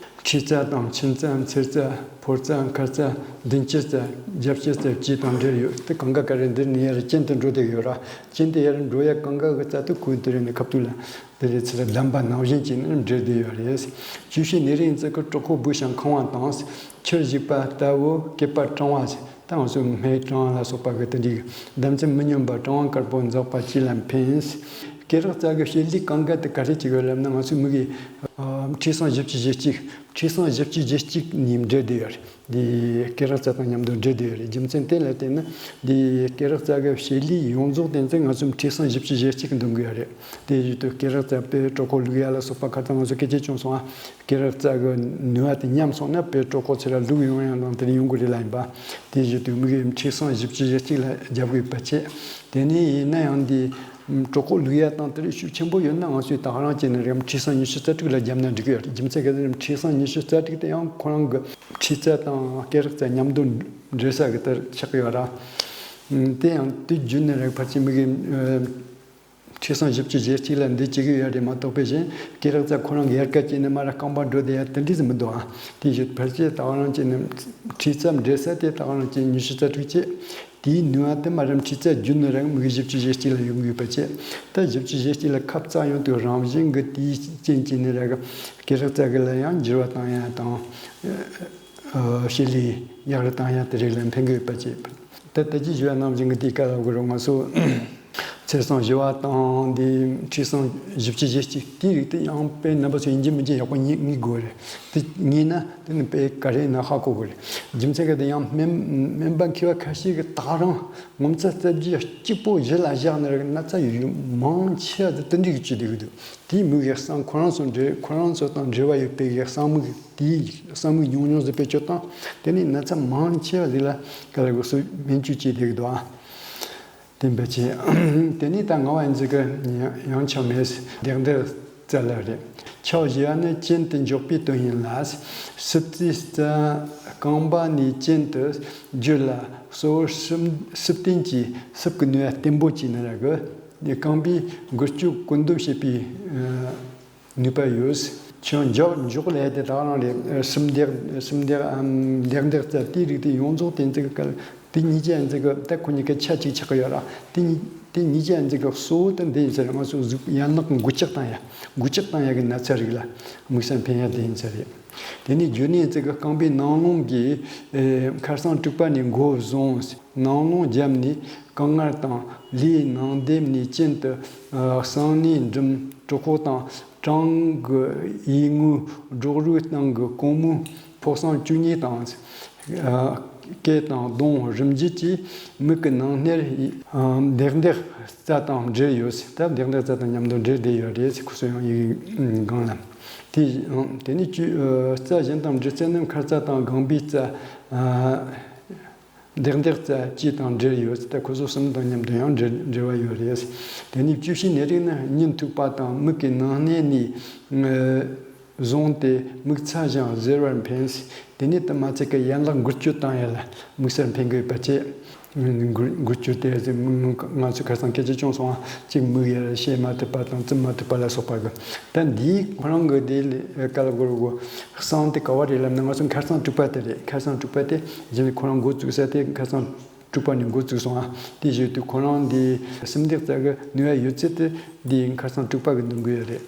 མཁྲིས་རྩ་དང་མཆིན་རྩ། མཚེར་རྩ། ཕོར་རྩ། མཁལ་རྩ། མདུན་སྐྱེད་རྩ། རྒྱབ་སྐྱེད་རྩ་བཅས་དང་འབྲེལ་ཡོད་དེ་གང་ག་ག་རེ་འདིར་ནི་ཡར་གྱེན་དུ་འགྲོ་བསྡད་ཡོད་ར། གྱེན་དུ་ཡར་འགྲོ་ཡ་གང་ག་གི་རྩ་དེ་ཁོའི་དེ་རེད་ནི་ཁ་ཐུག་ལ། དེ་ལས་ཚུར་བསྡམས་པ་ནང་བཞིན་གྱིས་ནི་འབྲེལ་བསྡད་ཡོད་རེད། ཅུ་ཤེས་ནད་རིགས་ཡིན་ཚེ་གི་གྲོད་ཁོག་སྦུབས་ཤིང་ཁང་བ་དང་། ཁྱིར་ཞིག་པ་ལྟ་བུ། སྐེད་པ་གྲང་བ། ད་ང་ཚོ་སྨད་གྲང་བ་ལ་སོགས་པ་གི་དེ་འདྲའི་ལྡེམ་ཚན་མི་སྙོམས་པ། གྲང་བ་དཀར་པོ་འཛག་པ་བཅས་ལ་ཕན། སྐེ་རགས་རྩ་གི་བྱེད་ལས་གང་ག་དེ་ག་རེ་བྱེད་ཀྱི་ཡོད་ལབ་ན། ང་ཚོའི་མི་གི་མཁྲིས་བསང་བཞི་བཅུ་ཞེ་གཅིག་མཁྲིས་བསང་བཞི་བཅུ་ཞེ་གཅིག་ནས་འབྲེལ་བསྡད་ཡོད་རེད། འདི་སྐེ་རགས་རྩ་དང་མཉམ་དུ་འབྲེལ་བསྡད་ཡོད་རེད། རྒྱུ་མཚན་དེ་ལ་བརྟེན་ནས་འདི་སྐེ་རགས་རྩ་གི་བྱེད་ལས་ཡོངས་རྫོགས་དེ་ཚོ་ང་ཚོའི་མཁྲིས་བསང་བཞི་བཅུ་ཞེ་གཅིག་འདོན་གི་ཡོད་རེད། དེ་བཞིན་དུ་སྐེ་རགས་རྩ་དཔེ་གྲོད་ཁོག་བླུག་ཡ་ལ་སོགས་པ་ཁ་ཚ་ང་ཚོ་སྐད་ཆ་བྱུང་སོང་ཨ། སྐེ་རགས་རྩ་གི་ནུས་པ་དེ་ཉམས་སོང་ན་དཔེ་གྲོད་ཁོག་ཚུར་ར་བླུག་ཡོང་ཡ་དང་དེ་ཡོང་གི་རེད་ལབ་ཡིན་པ། དེ་བཞིན་དུ་མི་གི་མཁྲིས་བསང་བཞི་བཅུ་ཞེ་གཅིག་ལ་རྒྱབ་དགོས་པ་བྱས། དེ་ནས་ཡིན་ན་ཡང་འདི་གྲོད་ཁོག་བླུག་ཡ་དང་དེ་རིགས་ཤུགས་ཆེན་པོ་ཡོད་ན་ང་ཚོས་ད་ག་རང་བྱས་ནས་རེད་མཁྲིས་བསང་ཉི་ཤུ་རྩ་དྲུག་ལ་བརྒྱབ་ན་འགྲིག་གི་ཡོད་རེད། རྒྱུ་མཚན་ག་ཚོད་རེད་མཁྲིས་བསང་ཉི་ཤུ་རྩ་དྲུག་དེ་ཡང་ཁོ་རང་གི་མཁྲིས་རྩ་དང་སྐེ་རགས་རྩ་མཉམ་དུ་འབྲེལ་ས་གི་ལྟར་ཆགས་ཡོད་ར། དེ་ཡང་དུས་རྒྱུན་ནས་རེད་ཕལ་ཆེར་མི་གི་མཁྲིས་བསང་བཞི་བཅུ་ཞེ་གཅིག་ལ་འདི་བྱེད་ཀྱི་ཡོད་རེད་མ་གཏོགས་པའི་གཞན་སྐེ་རགས་རྩ་ཁོ་རང་གི་ཡལ་ག་བྱས་ནས་མར་རྐང་པ་འགྲོ་བསྡད་ཡ་དེ་འདྲ་ཟིག་མི་འདུག་ཨ། དེ་བཞིན་ཕལ་ཆེར་ད་ག་རང་བྱས་ནས་མཁྲིས་རྩ་འབྲེལ་ས་དེ་ད་ག་རང་བྱས་ཉི་ཤུ་རྩ་དྲུག་བྱས། དེའི་ནུས་པ་དེ་མར་མཁྲིས་རྩ་རྒྱུད་ནས་རང་མི་གི་བཞི་བཅུ་ཞེ་གཅིག་ལ་ཡོང་དགོས་པ་བྱས། ད་བཞི་བཅུ་ཞེ་གཅིག་ལ་ཁབ་བཙགས་ཡོང་དུས་རང་བཞིན་གྱི་དེའི་རྐྱེན་གྱིས་ནི་ར་གི་སྐེ་རགས་རྩ་གི་ལ་ཡང་འགྱུར་བ་བཏང་ཡ་དང་། ཨ། བྱེད་ལས་ཡག་རུ་བཏང་ཡ་དེ་རིགས་ལ་ཕན་གི་ཡོད་པ་བྱས། ད་ལྟ་ཅི་ཞུ་བ་ནང་བཞིན་གྱི་དེའི་སྐབས་ལ་གོ་རུ་ང་ཚོ་ཚེ་བསང་བཞི་བ་དང་འདི་མཁྲིས་བསང་བཞི་བཅུ་ཞེ་གཅིག་དེའི་རིགས་དེ་ཡང་དཔེ་རྣམ་པ་ཚོ་ཡིན་གཅིག་མིན་གཅིག་ཡག་པོ་ངེས་ངེས་དགོས་རེད། དེ་ངེས་ན་དེ་ནི་དཔེ་ག་རེ་ཡིན་ན་ཧ་གོ་དགོས་རེད། རྒྱུ་མཚན་ག་དེ་ཡང་སྨན་སྨན་པ་མཁས་པ་ཁ་ཤས་ཀྱིས་ད་རང་ངོ་ཚ་རྩ་བརྒྱད་གཅིག་པོ་གཞི་ལ་བཞག་ནས་ན་ཚ་ཡོད་མང་ཆེ་བ་དེ་དེ་འདྲ་གི་བྱེད་བསྡད་ཀྱི་འདུག་དེའི་མི་གི་བསང་ཁོ་རང་ཚོ་འདྲེས། ཁོ་རང་ཚོ་དང་འབྲེལ་བ་ཡོད་པའི་གི་བསང་མི་གི་དེའི་བསང་མི་ཉུང་ཉུང་ཟིག་དཔེ་སྤྱོད་སྟངས་དེ་ནི་ན་ཚ་མང་ཆེ་བ་ཟིག་ལ་ག་ལ་དགོས་སུ་སྨན་བཅོས་བྱེད་བསྡད་ཀྱི་འདུག་ཨ། དེ་འབད་བྱས་དེ་ནི་ད་ང་བ་ཡིན་ཟིག་གི་ཡང་ཆ་མེད་སྡེག་འདི་རྩ་ལ་རེད། ཁྱག་བཞི་བ་ནི་གྱེན་དུ་འཇོག་པའི་དོན་ཡིན་ལ། སྲིབ་རྩེའི་རྩ་རྐང་པ་ནས་གྱེན་དུ་རྒྱུད་ལ་གཙོ་བོར་སྲིབ་སྲིབ་རྟེན་གྱི་སྲིབ་ཀྱི་ནུས་པ་བརྟན་པོ་བྱས་ནི་ར་གི། རྐང་པའི་འགུལ་སྐྱོད་བཀོད་འདོམས་བྱེད་པའི་ནུས་པ་ཡོད། ཁྱོད་འཇོག་འཇོག་ལས་དེ་དག་རང་རེད། སུམ་ལྡེག་སུམ་ལྡེག་འམ་ལྡེག་ལྡེག་རྩ་དེའི་རིགས་དེ་ཡོངས་རྫོགས་དེ་འཛིན་གི་སྐབས་དེ་གཉིས་ཀྱི་འཛིན་གི་ད་ཁོ་གཉིས་ཀ་ཆ་གཅིག་ཆགས་ཀྱི་ཡོད་ར། དེ་གཉིས་དེ་གཉིས་ཀྱི་འཛིན་གི་གཙོ་བོ་དེ་འདི་ཡིན་ཟེར། ང་ཚོ་གཟུགས་ཡན་ལག་འགུལ་སྐྱོད་བཏང་ཡ་འགུལ་སྐྱོད་བཏང་ཡ་གི་ན་ཚ་རིགས་ལ་དམིགས་བསལ་ཕན་ཡ་དེ་ཡིན་ཟེར་རེད། དེ་ནས་རྒྱུ་ནི་འཛིན་གི་རྐང་པའི་ནང་རླུང་གིས་ཨེ་ཁར་སང་དྲུག་པ་ནས་མགོ་བཟུང་། ནང་རླུང་བརྒྱབ་ནས་རྐང་ངར་དང་ལུས་ནང་ལྡེམ་ནས་གྱེན་དུ་ཨ་གསང་གནས་འགྲིམ། གྲོད་ཁོག་དང་བྲང་གི་ཡིད་ངོའི་སྒྲོག་རུའི་སྟེང་གི་ཀོང་མོའི་ཕོ་གསང་བཅུ་གཉིས་དང་། ཨ་སྐེ་དང་གདོང་རིམ་བརྒྱུད་ཀྱིས་མིག་གི་ནང་སྣེར་ཨ་ལྡེག་ལྡེག་རྩ་དང་འབྲེལ་ཡོད། ད་ལྡེག་ལྡེག་རྩ་དང་མཉམ་དུ་འབྲེལ་བསྡད་ཡོད་རེད། ཁོ་ཚོ་ཡང་ཡི་གེ་སྒང་ལ། དེ་དེ་ནས་བཅུ་ཨ་རྩ་གཞན་དང་འབྲེལ་ཚད་ནི་ཁར་རྩ་དང་སྒང་པའི་རྩ། ཨ་ལྡེག་ལྡེག་རྩ་བཅས་དང་འབྲེལ་ཡོད། ད་ཁོ་ཚོ་གསུམ་དང་མཉམ་དུ་ཡང་འབྲེལ་འབྲེལ་བ་ཡོད་རེད། དེ་ནས་བཅུ་བཞི་ནད་རིགས་ནི་གཉིད་མཐུག་པ་དང་མིག་གི་ནང་སྣེ་ནས་ཨ་བཟུང་སྟེ་མིག་ཚ་ཞིང་གཟེར་བར་འཕེན། དེ་ནས་དེ་མ་ཚད་ཀྱི་ཡན་ལག་འགུལ་སྐྱོད་བཏང་ཡ་ལ་དམིགས་བསལ་ཕན་གི་ཡོད་པ་བཅས། འགུལ་འགུལ་སྐྱོད་དེ་ང་ཚོས་ཁ་སང་སྐད་ཆ་བྱུང་སོང་ང་། གཅིག་མིག་ཡར་ཕྱེ་མ་ཐུབ་པ་དང་བཙུམ་མ་ཐུབ་པ་ལ་སོགས་པ་གི། ད་འདིའི་ཁོ་རང་གི་དེ་ལས་ཀ་ལ་གོ་རུ་གོ་གསང་དེ་ག་བ་རེད་ལབ་ན། ང་ཚོ་ཁར་སང་དྲུག་པ་དེ་རེད། ཁར་སང་དྲུག་པ་དེ་གཞི་ནས་ཁོ་རང་འགོ་བཙུགས་ས་དེ་ཁར་སང་དྲུག་པ་ནས་འགོ་བཙུགས་སོང་ང་། དེ་བཞིན་དུ་ཁོ་རང་འདི་སུམ་ལྡེག་རྩ་གི་ནུས་པ་ཡོད་ཚད་དེ་འདི་ཁར་སང་དྲུག་པ་གི་འདོན་གི་ཡོད་རེད།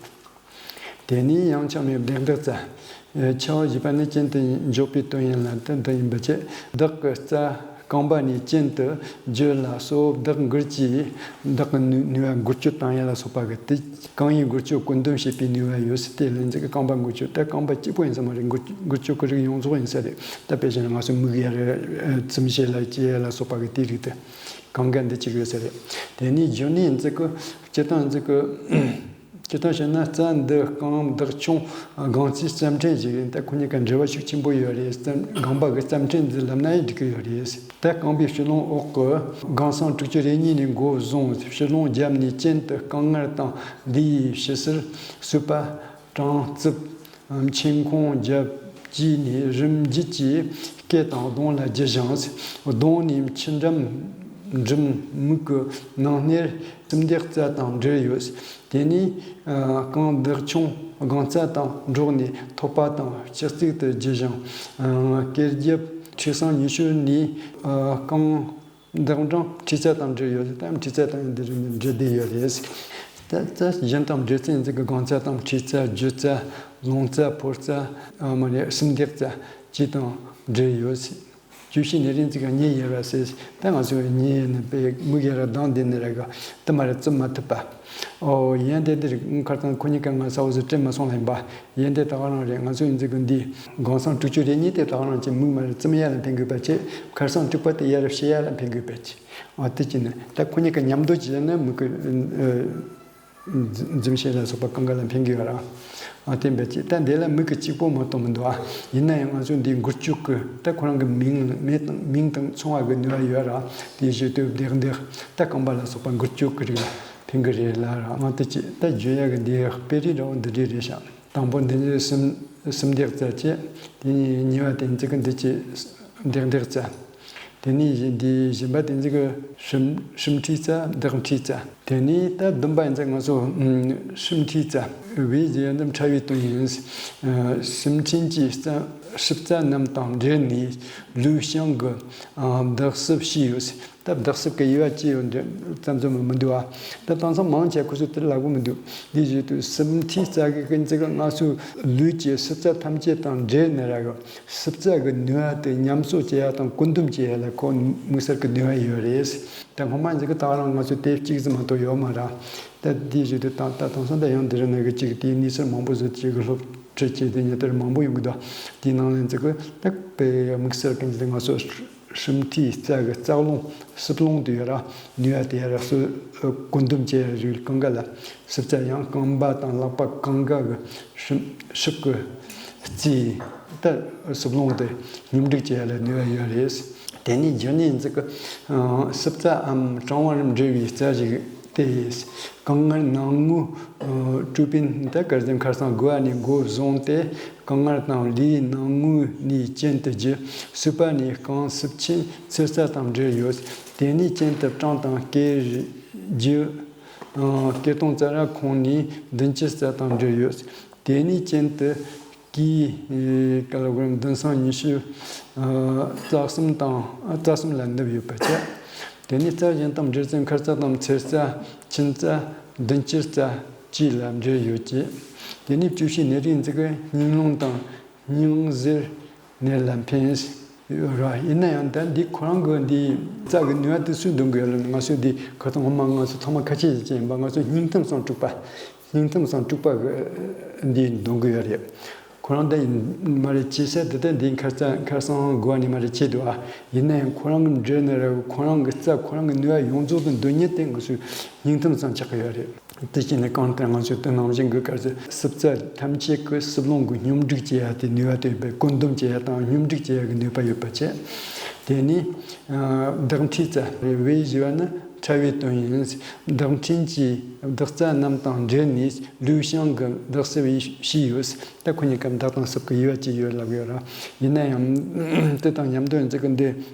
དེ་ནས་ཡང་ཆགས་མེད་ལྡེག་ལྡེག་རྩ། ཨེ་ཆགས་པ་བཞི་པ་ནི་གྱེན་དུ་འཇོག་པའི་དོན་ཡིན་ལ་དེ་འདི་ཡིན་པ་བཅས། བདག་གི་རྩ་རྐང་པ་ནས་གྱེན་དུ་རྒྱུ་ལ་སོགས་བདག་འགུལ་གྱིས་བདག་གི་ནུས་ནུས་པ་འགུལ་སྐྱོད་བཏང་ཡ་ལ་སོགས་པ་གི་དེ་རྐང་བའི་འགུལ་སྐྱོད་བཀོད་འདོམས་བྱེད་པའི་ནུས་པ་ཡོད་ཟེར། དེ་ལན་ཚིག་གི་རྐང་པ་འགུལ་སྐྱོད་དེ་རྐང་པ་གཅིག་པོ་ཡིན་ས་མ་རེད། འགུལ་འགུལ་སྐྱོད་ཀྱི་རིགས་ཡོངས་རྫོགས་ཡིན་ས་རེད། ད་དཔེ་བཞག་ན་ང་ཚོ་མིག་ཡར་ཨེ་བཙུམ་བྱེད་ལ་བཅད་ཡ་ལ་སོགས་པ་གི་དེ་རིགས་དེ་གང་ག་འདི་གཅིག་ཡོད་ས་རེད། དེ་ནས་རྒྱུ་ནི་ཡིན་ཚིག་གི་སྤྱིར་བཏང་ཡིན་ཚིག་གི་སྤྱིར་བཏང་བཤད་ན་རྩ་འདི་རྐང་བདག་མཆོང་སྒང་རྩའི་རྩ་ཕྲན་ཞིག་ཡིན། ད་ཁོ་གཉིས་ཀ་འབྲེལ་བ་ཤུགས་ཆེན་པོ་ཡོད་རེད། རྩ་སྒང་པ་གི་རྩ་ཕྲན་འདི་ལབ་ན་ཡང་འགྲིག་གི་ཡོད་རེད། ད་རྐང་པའི་ཕྱི་ལོང་འོག་གི་སྒང་གསང་དྲུག་ཅུ་རེ་གཉིས་ནས་འགོ་བཟུང་ཕྱི་ལོང་བརྒྱབ་ནས་གྱེན་དུ་རྐང་ངར་དང་ལུས་ཡི་ཕྱི་ཟུར་གསུས་པ། བྲང་རྩིབས། མཆན་ཁུང་རྒྱབ་བཅས་ནས་རིམ་བརྒྱུད་ཀྱིས་སྐེ་དང་གདོང་ལ་རྒྱུ་ཞིང་། གདོང་ནས་མཆུ་འགྲམ་འགྲིམ། མིག་གི་ནང་སྣེར་སུམ་ལྡེག་རྩ་དང་འབྲེལ་ཡོད། དེ་ནས་ཨ་རྐང་བདག་མཆོང་སྒང་རྩ་དང་འགྲོགས་ནས་ཐོད་པ་དང་ལྕགས་རྩིག་ཏུ་རྒྱུ་ཞིང་། ཨ་སྐེ་རྒྱབ་མཁྲིས་གསང་ཉི་ཤུ་ནས་ཨ་རྐང་བདག་འབྲིང་མཁྲིས་རྩ་དང་འབྲེལ་ཡོད། དེ་ལྟར་མཁྲིས་རྩ་དང་འདི་རིགས་ནི་འབྲེལ་བསྡད་ཡོད་རེད། ད་ད་གཞན་དང་འབྲེལ་ཚད་འཛིན་གྱི་སྒང་རྩ་དང་མཁྲིས་རྩ་རྒྱུ་རྩ་རླུང་རྩ་ཕོ་རྩ་ཨ་མ་རེད་སུམ་ལྡེག་རྩ་བཅས་དང་འབྲེལ་ཡོད། བཅུ་བཞི་ནི་རིང་ཚིག་གི་གཉིད་ཡེར་བ་ཟེར། ད་ང་ཚོས་གཉིད་ཡེར་ནས་པའི་མིག་ཡར་ལྡང་བསྡད་ནི་རེད་གི། དེ་མ་རེད་བཙུམ་མ་ཐུབ་པ། ཨོ་ཡན་དེ་འདི་རིགས་ཁར་ཚང་ཁོ་གཉིས་ཀ་ང་ས་འོག་ཟི་དྲན་མ་སོང་ལེན་པ། ཡན་དེ་ད་ག་རང་རེད། ང་ཚོ་ཡིན་ཚིག་གི་འདི་སྒང་གསང་དྲུག་ཅུ་རེ་གཉིས་དེ་ད་ག་རང་གི་མིག་མ་རེད་བཙུམ་ཡ་ལ་ཕན་དགོས་པ་བྱེད། ཁར་སང་དྲུག་པ་དེ་ཡར་ཕྱེ་ཡ་ལ་ཕན་དགོས་པ་བྱེད། ཨ་དེ་ཅི་ནས་ད་ཁོ་གཉིས་ཀ་མཉམ་དུ་བྱས་ན་མིག་གི་འཛིམ་ཤེས་ལ་སོགས་པ་གང་ག་ལ་ཕན་གི་ཡོད་ར། ཨ་དེ་འབད་ཅི་ད་འདི་ལ་མིག་གི་གཅིག་པོ་མ་གཏོགས་མི་འདུག་ཨ། ཡིན་ན་ཡང་ང་ཚོ་འདི་འགུལ་སྐྱོད་ཀྱི་ད་ཁོ་རང་གི་མིང་མིང་དང་མཚུངས་པ་གི་ནུས་པ་ཡོད་ར། དེ་བཞིན་དུ་ལྡེག་ལྡེག་ད་རྐང་པ་ལ་སོགས་པ་འགུལ་སྐྱོད་ཀྱི་རིགས་ལ་ཕན་གི་རེད་ལ་ར། ཨ་དེ་ཅི་ད་བརྗོད་ཡ་གི་འདི་དཔེ་རིས་འདྲ་བོ་འདི་འདྲས་རེད་ཤག་དང་པོ་འདི་ནི་སུམ་སུམ་ལྡེག་རྩ་བྱས། དེ་ནས་གཉིས་པ་དེ་ཚིག་གི་འདི་ཅི་ལྡེག་ལྡེག་རྩ། དེ་ནས་གཞན་འདི་གཞན་པ་དེ་ཚིག་གི་ཧྲིམ་ཧྲིམ་མཁྲིས་རྩ་བདག་མཁྲིས་རྩ། དེ་ནས་ད་བདུན་པ་ཡིན་ཚེ་ང་ཚོ་ཧྲིམ་མཁྲིས་རྩ་བའི་རྗེས་འདི་ཕྲ་བའི་དོན་ཡིན། སུམ་མཁྲིས་ཀྱི་རྩ་ཧྲིབ་རྩ་རྣམས་དང་འབྲེལ་ནས་ལུས་བྱང་གི་བདག་སྲིབ་ཤིས་ཡོད། ད་བདག་སྲིབ་ཀྱི་དབྱེ་བ་ཅི་ཡོད་འདི་ཙམ་ཙམ་མི་འདུག་ཨ། ད་དེང་སང་མང་ཆེ་ཁོ་ཚོས་དེ་ལབ་གི་མི་འདུག་འདི་བཞིན་དུ་སུམ་མཁྲིས་རྩ་གི་ཀུན་གྱི་ང་ཚོའི་ལུས་ཀྱི་སྲིབ་རྩ་ཐམས་ཅད་དང་འབྲེལ་ནས་ར་གི་སྲིབ་རྩ་གི་ནུས་པ་དེ་ཉམས་གསོ་བྱེད་ཡ་དང་བཀོད་འདོམས་བྱེད་ཡ་ལ་ཁོ་དམིགས་བསལ་གྱི་ནུས་པ་ཡོད་རེད། ད་སྔོན་མ་འཛི་གི་ད་རང་ང་ཚོ་དེབ་གཅིག་ཙམ་མ་གཏོགས་ཡོད་མ་ར། ད་འདི་བཞིན་དུ་ད་ད་དེང་སང་ད་ཡང་འདི་རིགས་ནང་གི་གཅིག་དེའི་གནས་ཚུལ་མང་པོ་བཟོ་བྱེད་གི་སློབ་ཁྲིད་བྱེད་དེ་ཉེ་དར་མང་པོ་ཡོང་གི་འདུག་དེའི་ནང་ལ་འཛི་གི་ད་དཔེ་དམིགས་བསལ་གྱི་འཛི་ང་ཚོ་ཧྲིམ་མཁྲིས་རྩ་གི་རྩ་རླུང་སྲིབ་རླུང་དུ་ཡོད་ར། ནུས་པ་དེ་ཡར་སོ་བཀོད་འདོམས་བྱེད་ཡ་རིགས་གང་ག་ལ་སྲིབ་རྩ་ཡང་རྐང་པ་དང་ལག་པ་གང་ག་གི་ཧྲིམ་ཧྲིབ་ཀྱི་རྩིས་ད་སྲིབ་རླུང་དེ་སྙོམས་སྒྲིག་བྱེད་ཡ་ལ་ནུས་པ་ཡོད་རེད། དེ་ནས་རྒྱུ་ནི་འཛི་གི་སྲིབ་རྩ་འམ་གྲང་བར་འབྲེལ་བའི་རྩ་ཞིག་སྟེ། རྐང་ངར་ནང་ངུ་ཀྲུ་པིན་ད་གར་ཟིན་ཁར་སང་དགུ་བ་ནས་འགོ་བཟུང་སྟེ། རྐང་ངར་དང་ལུས་ནང་ངུ་ནས་གྱེན་དུ་རྒྱུ། སྲིབ་པ་ནས་རྐང་སྲིབ་ཆེན་ཚེར་རྩ་དང་འབྲེལ་ཡོད། དེ་ནས་གྱེན་དུ་བྲང་དང་སྐེ་རི་རྒྱུ། སྐེ་དོང་རྩ་ར་ཁོང་ནས་མདུན་སྐྱི་རྩ་དང་འབྲེལ་ཡོད། དེ་ནས་གྱེན་དུ་གིས་ག་ལ་གོ་མདུན་སྲང་ཉི་ཤུ་རྩ་གསུམ་དང་རྩ་གསུམ་ལ་ནུབ་ཡོད་པ་བྱས། དེ་ནས་རྩ་གཞན་དང་འབྲེལ་ཚད་མཁར་རྩ་དང་མཚེར་རྩ། ཆུན་རྩ། མདུན་སྐྱེས་རྩ་བཅས་ལ་འབྲེལ་ཡོད་ཅེས། དེ་ནས་བཅུ་བཞིའི་གནས་རིགས་འཛི་གི་སྙིང་རླུང་དང་། སྙིང་གཟེར་ནད་ལ་ཕན་ཡོད་ར། ཡིན་ན་ཡང་ད་འདི་ཁོ་རང་གི་འདི་རྩ་གི་ནུས་པ་དེ་སུས་འདོན་གི་ཡོད་ལ། ང་ཚོས་འདི་ཁ་ཐོག་སྔོན་མ་ང་ཚོ་ཐོག་མ་ཁ་ཆེ་ཅན་ཡིན་པ། ང་ཚོ་སྙིང་ཐུམ་སང་དྲུག་པ། སྙིང་ཐུམ་སང་དྲུག་པ་གི་འདི་འདོན་གི་ཡོད་རེད། ཁོ་རང་ད་ཡིན་མ་རེད། ཅི་ཟེར་དེ་ད་འདི་མཁར་རྩ་མཁར་སང་དགོས་པ་ནི་མ་རེད་ཅེས་འདུག་ཨ། ཡིན་ན་ཡང་ཁོ་རང་གི་འབྲེལ་ནི་ར། ཁོ་རང་གི་རྩ་ཁོ་རང་གི་ནུས་པ་ཡོངས་རྫོགས་དུ་འདོན་མཁན་དེ་ང་ཚོའི་སྙིང་ཐུམ་སང་ཆགས་ཀྱི་ཡོད་རེད། དེ་བཞིན་ནི་གང་ལྟར་ང་ཚོས་དེ་ནང་བཞིན་གྱི་སྐབས་སུ་སྲུབས་རྩ་ཐམས་ཅད་ཀྱི་སྲུབས་རླུང་གི་སྙོམས་སྒྲིག་བྱེད་ཡ་དེ་ནུས་པ་དེ་ཡོད་པས། བཀོད་འདོམས་བྱེད་ཡ་དང་སྙོམས་སྒྲིག་བྱེད་ཡ་གི་ནུས་པ་ཡོད་པ་བྱས། དེ་ནས་བདག་འཕྲིན་རྩ། བའི་ཞེས་པ་ནི་ཕྲ་བའི་དོན་ཡིན། བདག་འཕྲིན་གྱིས་བདག་རྩ་རྣམས་དང་འབྲེལ་ནས་ལུས་བྱང་གི་བདག་སྲིད་པའི་ཕྱིས་ཡོད། ད་ཁོ་གཉིས་ཀ་བདག་དང་སྲུབས་ཀྱི་དབྱེ་བ་གཅིག་ཡོད་ལབ་ཡོད་ར། ཡིན་ན་ཡང་དེ་དང་མཉམ་དུ་ཡིན་ཚེ་གི་འདི།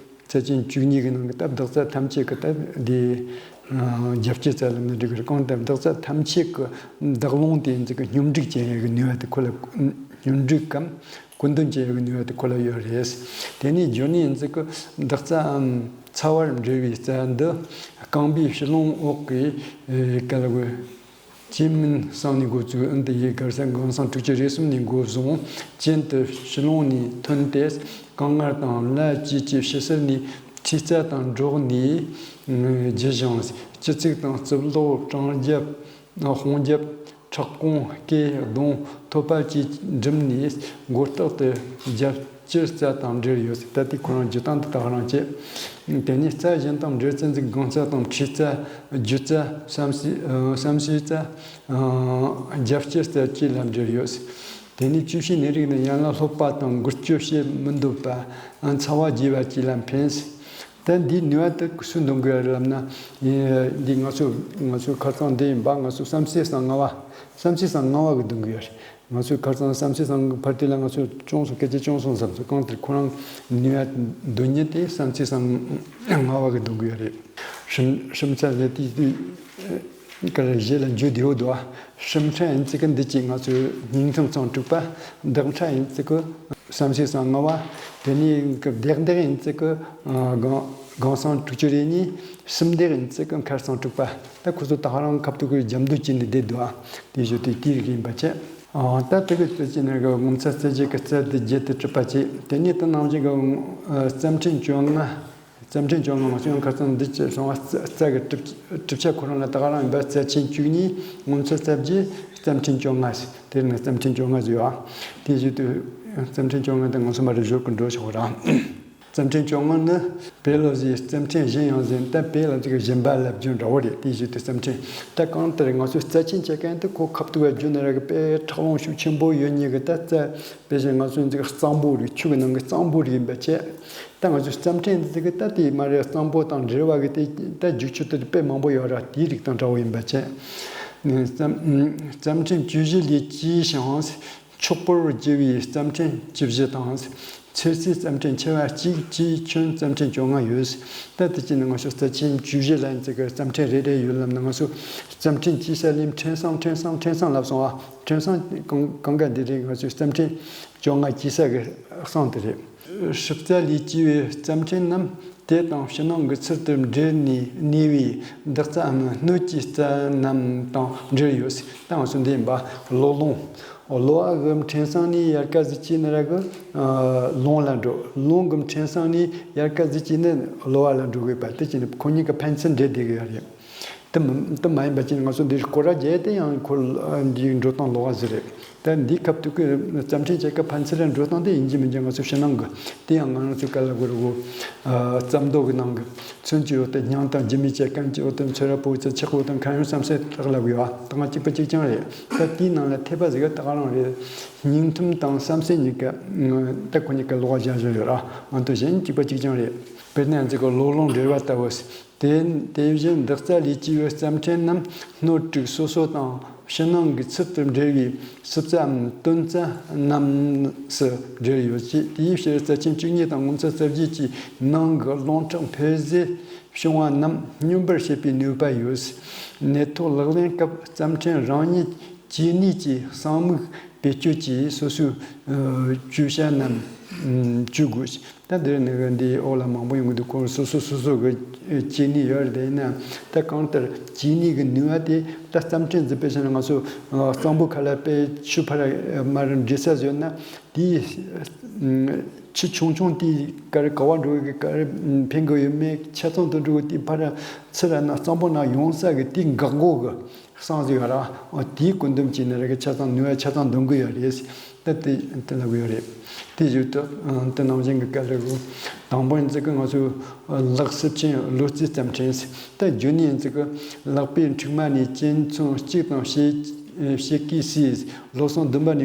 རྩ་ཆེན་བཅུ་གཉིས་ཀྱི་ནང་གི་སྟབས་བདག་རྩ་ཐམས་ཅད་ཀྱི་སྟབས་འདི་རྒྱབ་སྐྱེས་རྩ་ལབ་ན་འགྲིག་གི་རེད། གང་ལྟར་བདག་རྩ་ཐམས་ཅད་ཀྱི་བདག་རླུང་དེ་ཚོ་གི་སྙོམས་སྒྲིག་བྱེད་ཡག་གི་ནུས་པ་དེ་ཁོ་ལ། སྙོམས་སྒྲིག་གམ་བཀོད་འདོམས་བྱེད་ཡག་གི་ནུས་པ་དེ་ཁོ་ལ་ཡོད་རེད། དེ་ནས་བརྗོད་ནས་ཚོ་གི་བདག་རྩའམ་ཚ་བར་འབྲེལ་བའི་རྩ་འདི་རྐང་པའི་ཕྱི་ལོང་འོག་གི་ག་ལ་གོ། སྐྱེས་སྨིན་སང་ནས་འགོ་བཙུགས། ཨིན་དུ་ཡི་གར་ས་སྒང་སང་དྲུག་ཅུ་རེ་གསུམ་ནས་འགོ་བཟུང་། གྱེན་དུ་ཕྱི་ལོང་ནས་ཐོན་ཏེ། རྐང་ངར་དང་ལ་བཅས་ཀྱི་ཕྱི་ཟུར་ནས་མཁྲིས་རྩ་དང་འགྲོགས་ནས་རྒྱུ་བཞིན་སྤྱི་གཙུག་དང་རྩིབ་ལོགས། སྲང་རྒྱབ། དཔུང་རྒྱབ། ཕྲག་གོང་། སྐེ། གདོང་། ཐོད་པ་བཅས་འགྲིམས་ནས་མགོ་ལྟག་ཏུ་རྒྱབ་སྐྱེས་རྩ་དང་འབྲེལ་ཡོད། ད་ལྟའི་ཁོ་རང་རྒྱུ་སྟངས་འདི་དག་རང་བྱེད། དེ་ནས་རྩ་གཞན་དང་འབྲེལ་ཚད་འཛིན་གང་རྩ་དང་མཁྲིས་རྩ། རྒྱུ་རྩ། བསམ་སྲིའི་བསམ་སྲིའི་རྩ། རྒྱབ་སྐྱེས་རྩ་བཅས་ལ་འབྲེལ་ཡོད། དེ་ནས་བཅུ་བཞིའི་གནས་རིགས་ནི་ཡན་ལག་སློབ་པ་དང་འགུལ་སྐྱོད་བྱེད་མི་འདོད་པ། ཚ་བ་རྒྱས་པ་བཅས་ལ་ཕན། ད་འདིའི་ནུས་པ་དེ་སུས་འདོན་དགོས་རེད་ལབ་ན། འདི་ང་ཚོ་ང་ཚོའི་ཁ་སང་འདི་ཡིན་པ། ང་ཚོ་བསམ་སྲིའི་སང་ལྔ་པ། བསམ་སྲིའི་སང་ལྔ་པ་གི་འདོན་དགོས་རེད། ང་ཚོའི་ཁ་སང་བསམ་སྲིའི་སང་གི་ཕར་དེ་ལ་ང་ཚོས་ཅུང་ཟད་སྐད་ཆ་ཅུང་ཟད་བསམ་སོང་། གང་ལྟར་ཁོ་རང་ནུས་པ་འདོན་མཁན་དེ་བསམ་སྲིའི་སང་ལྔ་པ་གི་འདོན་དགོས་རེད། ཧྲིམ་ཧྲིམ་ཚ་ལས་དེ་དུས་ག་ལ་གཞི་ལ་འཇུ་བདེ་བོ་འདུག་ཨ། ཧྲིམ་ཕྲ་ཡིན་ཚིག་གི་འདི་གཅིག་ང་ཚོའི་སྙིང་ཐུམ་སང་དྲུག་པ། བདག་ཕྲ་ཡིན་ཚིག་གི་བསམ་སྲིའི་སང་ལྔ་པ། དེ་ནས་གི་བདག་བདག་ཡིན་ཚིག་གི་སྒང་སྒང་སང་དྲུག་ཅུ་རེ་གཉིས། སུམ་བདག་ཡིན་ཚིག་གི་མཁར་སང་དྲུག་པ། ད་ཁོ་ཚོ་ད་ག་རང་ཁ་ཐུག་གི་རྒྱབ་མདུད་བྱས་ནས་བསྡད་འདུག་ཨ། དེ་བཞིན་དུ་དེའི་རིགས་ཡིན་པ་བྱས། ཨ། ད་དེ་གི་རྩ་ཆེན་ནི་གི་ངོ་མཚར་རྩ་རྒྱུད་ཀྱི་རྩ་དེ་བརྒྱད་དུ་གྲུབ་པ་བྱས། དེ་ནས་དེ་ནང་བཞིན་གི་རྩ་ཕྲན་བཅོ་ལྔ། རྩ་ཕྲན་བཅོ་ལྔ་མ་སོང་ཡང་ཁ་སང་འདི་ཅི་སོང་བ། རྩ་རྩ་གི་གྲུབ་གྲུབ་ཆ་ཁོ་རང་ལ་ད་ག་རང་ཡིན་པ། རྩ་ཆེན་བཅུ་གཉིས། ངོ་མཚར་རྩ་བརྒྱད། རྩ་ཕྲན་བཅོ་ལྔ་ཟེར། དེ་ནི་རྩ་ཕྲན་བཅོ་ལྔ་ཟེར་བ། དེ་བཞིན་དུ་རྩ་ཕྲན་བཅོ་ལྔ་དེ་ང་ཚོ་མ་རེད་ཞོར་གི་འགྲོ་ཆོག་ར། རྩ་ཕྲན་བཅོ་ལྔ་ནི་པེ་ལོ་ཟེར། རྩ་ཕྲན་གཞན་ཡང་ཟེར། ད་པེ་ལ་ཅིག་གཞན་པ་ལབ་རྒྱུ་འདྲ་བོ་རེད། དེ་བཞིན་དུ་རྩ་ཕྲན། ད་གང་ལྟར་ང་ཚོས་རྩ་ཆེན་བྱེད་མཁན་དེ་ཁོ་ཁ་ཐུག་བ་རྒྱུ་ནི་ར་གི་དཔེ་ཁྲག་རླུང་ཤུགས་ཆེན་པོ་ཡོད་མཁན་གི། ད་རྩ་དཔེ་བཞིན་ང་ཚོའི་འཛིག་གཙང་པོ་རིགས། ཆུ་གི་ནང་གི་གཙང་པོ་རིགས་ཡིན་པ་བྱས། ད་ང་ཚོའི་རྩ་ཕྲན་འདི་གི་ད་དེ་མ་རེད། གཙང་པོ་དང་འབྲེལ་བ་གི་དེ་ད་རྒྱུག་ཆུ་དེ་དཔེ་མང་པོ་ཡོད་ར། དེའི་རིགས་དང་འདྲ་བོ་ཡིན་པ་བྱས། རྩ་རྩ་ཕྲན་བཅུ་བཞི་ལས་སྐྱེས་ཤིང་། མཆོག་པོར་གྱུར་པའི་རྩ་ཕྲན་བཅུ་བཞི་དང་། མཚེར་སའི་རྩ་ཕྲན་ཆེ་བ་གཅིག་བཅས་ཁྱོན་རྩ་ཕྲན་བཅོ་ལྔ་ཡོད། ད་དེ་ཅི་ནི་ང་ཚོ་རྩ་ཆེན་བཅུ་བཞི་ལ་ཡིན་ཚེ་གི་རྩ་ཕྲན་རེ་རེ་ཡོད་ལབ་ན། ང་ཚོ་རྩ་ཕྲན་སྐྱེས་ས་ལས་ཕྲན་སང་ཕྲན་སང་ཕྲན་སང་ལབ་སོང་ཨ། ཕྲན་སང་གང་གང་ག་འདི་རེད། ང་ཚོའི་རྩ་ཕྲན་བཅོ་ལྔ་སྐྱེས་ས་གི་སང་དེ་རེད། ཧྲིབ་རྩ་ལས་སྐྱེས་པའི་རྩ་ཕྲན་རྣམས་དེ་དང་ཕྱི་ནང་གི་ཚུལ་དུ་འབྲེལ་ནས་གནས་པའི་བདག་རྩའམ་སྣོད་ཀྱི་རྩ་རྣམས་དང་འབྲེལ་ཡོད། ད་ང་ཚོ་འདི་ཡིན་པ་གློ་རླུང་། གློ་བ་གི་ཕྲན་སང་ནས་ཡལ་ག་ཟིག་སྐྱེས་ནི་ར་གི་རླུང་ལ་འགྲོ། རླུང་གི་ཕྲན་སང་ནས་ཡལ་ག་ཟིག་སྐྱེས་ནི་གློ་བ་ལ་འགྲོ་དགོས་པ། དེ་ཅི་ནི་ཁོ་གཉིས་ཀ་ཕན་ཚུན་འབྲེལ་བསྡད་གི་ཡོད་རེད། དེ་མ་དེ་མ་ཡིན་པ་ཅིག་ང་ཚོ་འདིར་སྐོར་ར་བརྒྱབ་དེ་ཡང་ཁོ་འདིའི་འགྲོ་སྟངས་ལོགས་ཀ་ཟིག་རེད། ད་འདིའི་སྐབས་དུས་ཀྱི་རྩ་ཕྲན་བྱེད་སྐབས་ཕན་ཚུན་ར་འགྲོ་སྟངས་དེ་ཡིན་གཅིག་མིན་གཅིག་ང་ཚོ་ཕྱི་ནང་གི། དེ་ཡང་ང་ཚོ་ག་ལ་གོ་རུ་གོ། རྩ་མདོ་གི་ནང་གི་ཚུན་གྱི་འོག་ཏུ་སྙིང་དང་རྒྱུ་མའི་བཅད་གན་གྱི་འོག་ཏུ་མཚོན་ར་པོ་ཚ་ཆག་འོག་ཏུ་མཁའ་ཡོན་བསམ་སེ་དག་ལ་གོ་ཡ་ད་ང་གཅིག་པ་གཅིག་རྐྱང་རེད། ད་དེའི་ནང་ལ་ཐེབས་པ་ཟིག་ག་ད་ག་རང་རེད། སྙིང་ཐུམ་དང་བསམ་སེ་གཉིས་ཀ་ད་ཁོ་གཉིས་ཀ་ལོགས་ཀ་བཞག་བཞག་ཡོད་ར། ང་ཚོ་གཞན་གཅིག་པ་གཅིག་རྐྱང་རེད། དཔེར་ན་འཛི་གོ་གློ་རླུང་འབྲེལ་བ་ལྟ་བུ། དེ་དེ་བཞིན་བདག་རྩ་ལས་སྐྱེས་པའི་རྩ་ཕྲན་རྣམས་སྣོད་དྲུག་སོ་སོ་དང་ཕྱི་ནང་གི་ཚུལ་དུ་འབྲེལ་བའི་ཧྲིབ་རྩའམ་དོན་རྩ་རྣམས་སུ་འབྲེལ་ཡོད་ཅེས། དེའི་ཕྱིར་རྩ་ཆེན་བཅུ་གཉིས་དང་ངོ་མཚར་རྩ་བརྒྱད་ཀྱི་ནང་གི་རླུང་ཁྲག་འཕེལ་ཟད་བྱུང་བ་རྣམས་སྙོམས་པར་བྱེད་པའི་ནུས་པ་ཡོད། ནད་ཐོག་ལག་ལེན་སྐབས་རྩ་ཕྲན་རང་ཉིད་ཀྱི་ནུས་ཀྱི་གསང་མིག་བེད་སྤྱོད་ཀྱིས་སོ་སོའི་ཨ་བཅུད་བྱ་རྣམས་ཨ་བཅུད་དགོས། ད་འདིར་ནི་འདི་འོག་ལ་མང་པོ་ཡོང་གི་འདུག་ཁོ་སོ་སོ་སོ་སོ་གི་ཨ་བཅུད་ནི་ཡོད་རེད། དེ་ཡིན་ན་ད་གང་ལྟར་བཅུད་ནི་གི་ནུས་པ་དེ་ད་རྩམ་ཕྲན་ཟིག་དཔེ་བཞག་ན་ང་ཚོ་ཨ་གཙང་པོ་ཁ་ལ་དཔེ་ཆུ་ཕར་མར་འདྲེས་ས་བཟོས་ན། དེའི་ཨ་ཆུ་ཆུང་ཆུང་དེ་ག་རེ་ག་བ་འགྲོ་གི་ག་རེ་ཕན་གི་ཡོད་མེད་ཆ་ཚང་དུ་འགྲོ་གི། དེ་ཕར་ཚུར་ན་གཙང་པོ་ན་ཡོང་ས་གི་དེ་འགག་སྒོ་གི་གསང་ཟིག་ཡོད་ར། འོ་དེའི་བཀོད་འདོམས་བྱས་ནས་ར་གི་ཆ་ཚང་ནུས་པ་ཆ་ཚང་འདོན་གི་ཡོད་རེད། ད་དེ་དེ་ལབ་གི་ཡོད་རེད། དེ་བཞིན་དུ་ཨ་དེ་ནང་བཞིན་གི་ག་ལེར་དང་པོ་ཡིན་ཙི་གི་ང་ཚོས་ལག་སྲིབ་ཅན་ལོ་རྩིས་རྩམ་ཕྲན། ད་རྒྱུ་ནི་ཡིན་ཙི་གི་ལག་པའི་མཁྲིག་མ་ནས་གཅིན་ཚོན་གཅིག་དང་ཕྱེད་ཕྱེད་ཀའི་སྲིས། ལོ་གསུམ་བདུན་པ་ནས་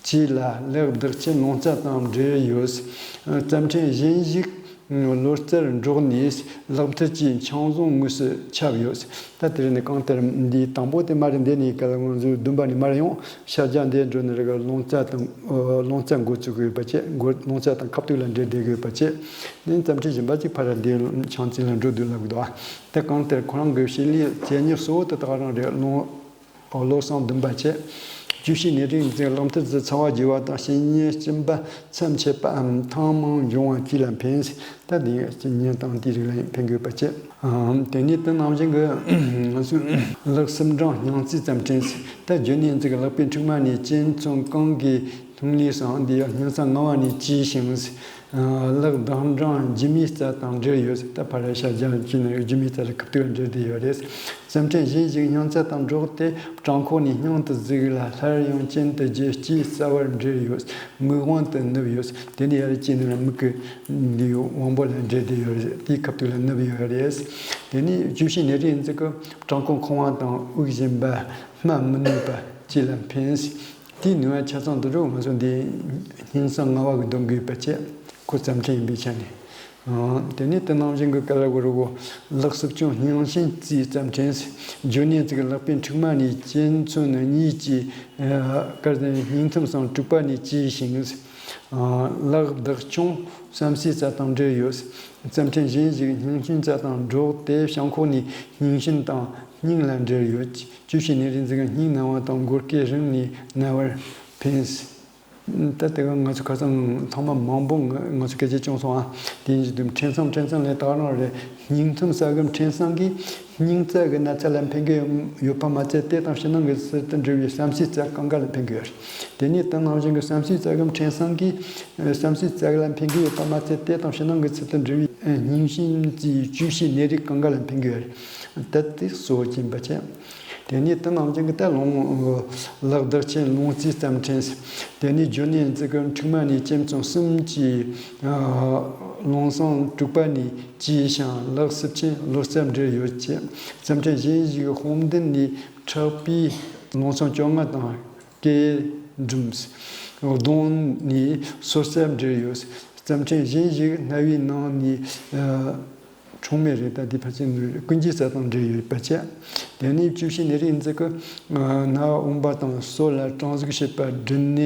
བཅས་ལ་ལག་བདག་ཅན་རླུང་རྩ་དང་འབྲེལ་ཡོད། རྩམ་ཕྲན་གཞན་ཞིག་ལོ་ཙཱར་འབྲོག་ནས་ལག་མཐིལ་གྱི་ཆང་བཟུང་དངོས་སུ་ཁྱབ་ཡོད། ད་དེ་རིང་ནི་གང་ལྟར་འདིའི་དང་པོ་དེ་མར་འདི་ནས་ག་ལ་ང་ཚོའི་བདུན་པ་ནས་མར་ཡོང་ཤར་རྒྱག་འདི་འགྲོ་ནས་ར་གི་རླུང་རྩ་དང་རླུང་རྩ་འགོ་བཙུགས་དགོས་པ་བཅས། རླུང་རྩ་དང་ཁ་ཐུག་ལ་འབྲེལ་བསྡད་དགོས་པ་བཅས། ནས་རྩམ་ཕྲན་གཞན་པ་གཅིག་ཕར་འདི་ཆང་རྩི་ལ་འགྲོ་འདུག་ལབ་གི་འདུག་ད་གང་ལྟར་ཁོ་རང་གི་བཤད་ལས་རྩལ་ཉེར་གཙོ་བོ་དེ་དག་རང་རེད། རླུང་ལོ་གསུམ་བདུན་པ་བཅས། བཅུ་བཞི་ནད་རིགས་འཛིན། ལག་མཐིལ་དུ་ཚ་བ་རྒྱས་པ་དང་བཤལ་ཉེས་གཅིན་པ་མཚམས་ཆད་པའམ་ཐེངས་མང་འབྱུང་བ་བཅས་ལ་ཕན། ད་འདི་བཤལ་ཉེས་དང་དེའི་རིགས་ལ་ཕན་དགོས་པ་བཅས། དེ་ནས་དེ་ནང་བཞིན་གྱི་ང་ཚོས་ལག་སྲིབ་འབྲིང་སྙིང་རྩའི་རྩམ་ཕྲན། ད་རྒྱུ་ནི་འཛིན། ལག་པའི་མཁྲིག་མ་ནས་གཅིན་ཚོན་གང་གི་ཐུང་ལས་སམ། འདི་ཡང་སྙིང་རྩ་ལྔ་བ་ནས་བཅས་ཤིང་། ལག་བདག་འབྲིང་རྒྱུ་མའི་རྩ་དང་འབྲེལ་ཡོད། ད་ཕར་ཤར་རྒྱག་བྱས་ནས་རྒྱུ་མའི་རྩ་ལ་ཁ་ཐུག་འབྲེལ་བསྡད་ཡོད་རེད། རྩམ་ཕྲན་གཞན་ཞིག་སྙིང་རྩ་དང་འགྲོགས་ཏེ་བྲང་ཁོག་ནས་སྙིང་དུ་ཟུག་ལ། སླར་ཡང་གཅིན་དུ་རྒྱུ། ལྕེ་རྩ་བར་འབྲེལ་ཡོད། མིག་དབང་དུ་ནུབ་ཡོད། དེ་ནས་ཡར་བཅས་ནས་མིག་གི་འདི་དབང་པོ་ལ་འབྲེལ་བསྡད་ཡོད་རེད། དེའི་ཁ་ཐུག་ལ་ནུབ་ཡོད་རེད། དེ་ནས་བཅུ་བཞི་ནད་རིགས་འཛིན་གྱི་བྲང་ཁོག་འཁང་བ་དང་དབུགས་ཞན་པ། སྨད་མི་ནུས་པ་བཅས་ལ་ཕན། དེའི་ནུས་པ་ཆ་ཚང་དུ་འགྲོ། ང་ཚོ་འདི་སྙིང་རྩ་ལྔ་བ་གི་སྡོམ་དགོས་པ་བཅས། ཁོ་རྩམ་ཕྲན་ཡིན་པའི་ཆ་ནས། དེ་ནས་དེ་ནང་བཞིན་གྱི་ག་ལ་གོ་རུ་གོ། ལག་སྲིབ་ཅན་སྙིང་ཤིན་རྩའི་རྩམ་ཕྲན། རྒྱུ་ནི་ཙིག་ལག་པའི་མཁྲིག་མ་ནས་གཅིན་ཚོན་གཉིས་ཀྱི་སྐར་ཟླ་སྙིང་ཐུམ་སམ་དྲུག་པ་ནས་བཅས་ཤིང་། ལག་བདག་ཅུང་བསམ་སྲིའི་རྩ་དང་འབྲེལ་ཡོད། རྩམ་ཕྲན་གཞན་ཞིག་སྙིང་ཤིན་རྩ་དང་འགྲོགས་ཏེ་བྲང་ཁོག་ནས་སྙིང་ཤིན་དང་སྙིང་ལ་འབྲེལ་ཡོད། བཅུ་བཞི་ནད་རིགས་འཛིན་གྱི་སྙིང་ན་བ་དང་མགོ་སྐེ་རིང་ནས་ན་བར་ཕན། ད་དེ་ག་ང་ཚོ་ཁ་སང་ཐེངས་མ་མང་པོ་ང་ང་ཚོ་སྐད་ཆ་བྱུང་སོང་ཨ། དེ་ཡིན་གྱི་འདུག་ཕྲན་སམ་ཕྲན་སམ་ལས་དག་རང་རེད། སྙིང་ཐུམ་ཟ་གི་ཕྲན་སམ་གྱིས་སྙིང་རྩ་གི་ན་ཚ་ལ་ཕན་གི་ཡོད་པ་མ་ཚད་ལྟས་དང་ཕྱི་ནང་གི་ཟུར་དུ་འབྲེལ་བའི་བསམ་སྲིའི་རྩ་གང་ག་ལ་ཕན་གི་ཡོད་རེད། དེ་ནས་དེ་ནང་བཞིན་གྱི་བསམ་སྲིའི་རྩ་གི་ཕྲན་སམ་གྱིས་བསམ་སྲིའི་རྩ་གི་ལ་ཕན་གི་ཡོད་པ་མ་ཚད་ལྟས་དང་ཕྱི་ནང་གི་ཚུལ་དུ་འབྲེལ་བའི་སྙིང་ཤིན་རྩའི་བཅུ་བཞི་ནད་རིགས་གང་ག་ལ་ཕན་གི་ཡོད་རེད། ད་དེ་གཙོ་བོ་ཡིན་པ་བྱས། དེ་ནས་དེ་ནང་བཞིན་གྱི་ད་རླུང་ལག་བདག་ཅན་རླུང་རྩའི་རྩམ་ཕྲན། དེ་ནས་རྒྱུ་ནི་འཛིན་གྱི་མཁྲིག་མ་ནས་གཅིན་ཚོན་གསུམ་གྱི་རླུང་སམ་དྲུག་པ་ནས་བཅས་ཤིང་། ལག་སྲིབ་ཅན་ལོ་ཙཱར་འབྲེལ་ཡོད་ཅེས། རྩམ་ཕྲན་གཞན་ཞིག་དཔུང་མདུན་ནས་ཁྲག་པའི་རླུང་སམ་བཅོ་ལྔ་དང་སྐེ་འབྲུམ། གདོང་ནས་སོ་ཙཱར་འབྲེལ་ཡོད། རྩམ་ཕྲན་གཞན་ཞིག་རྣ་བའི་ནང་ནས། ཁྲུང་མེ་རེད། ད་འདི་ཕལ་ཆེར་ནི་ཀུན་གྱི་རྩ་དང་འབྲེལ་ཡོད་པ་བྱས། དེ་ནས་བཅུ་བཞི་ནད་རིགས་འཛིན་གྱི་རྣ་བ་འོན་པ་དང་སོ་ལ་གྲང་ཟུག་བྱེད་པ། སྦྲུམ་ནད།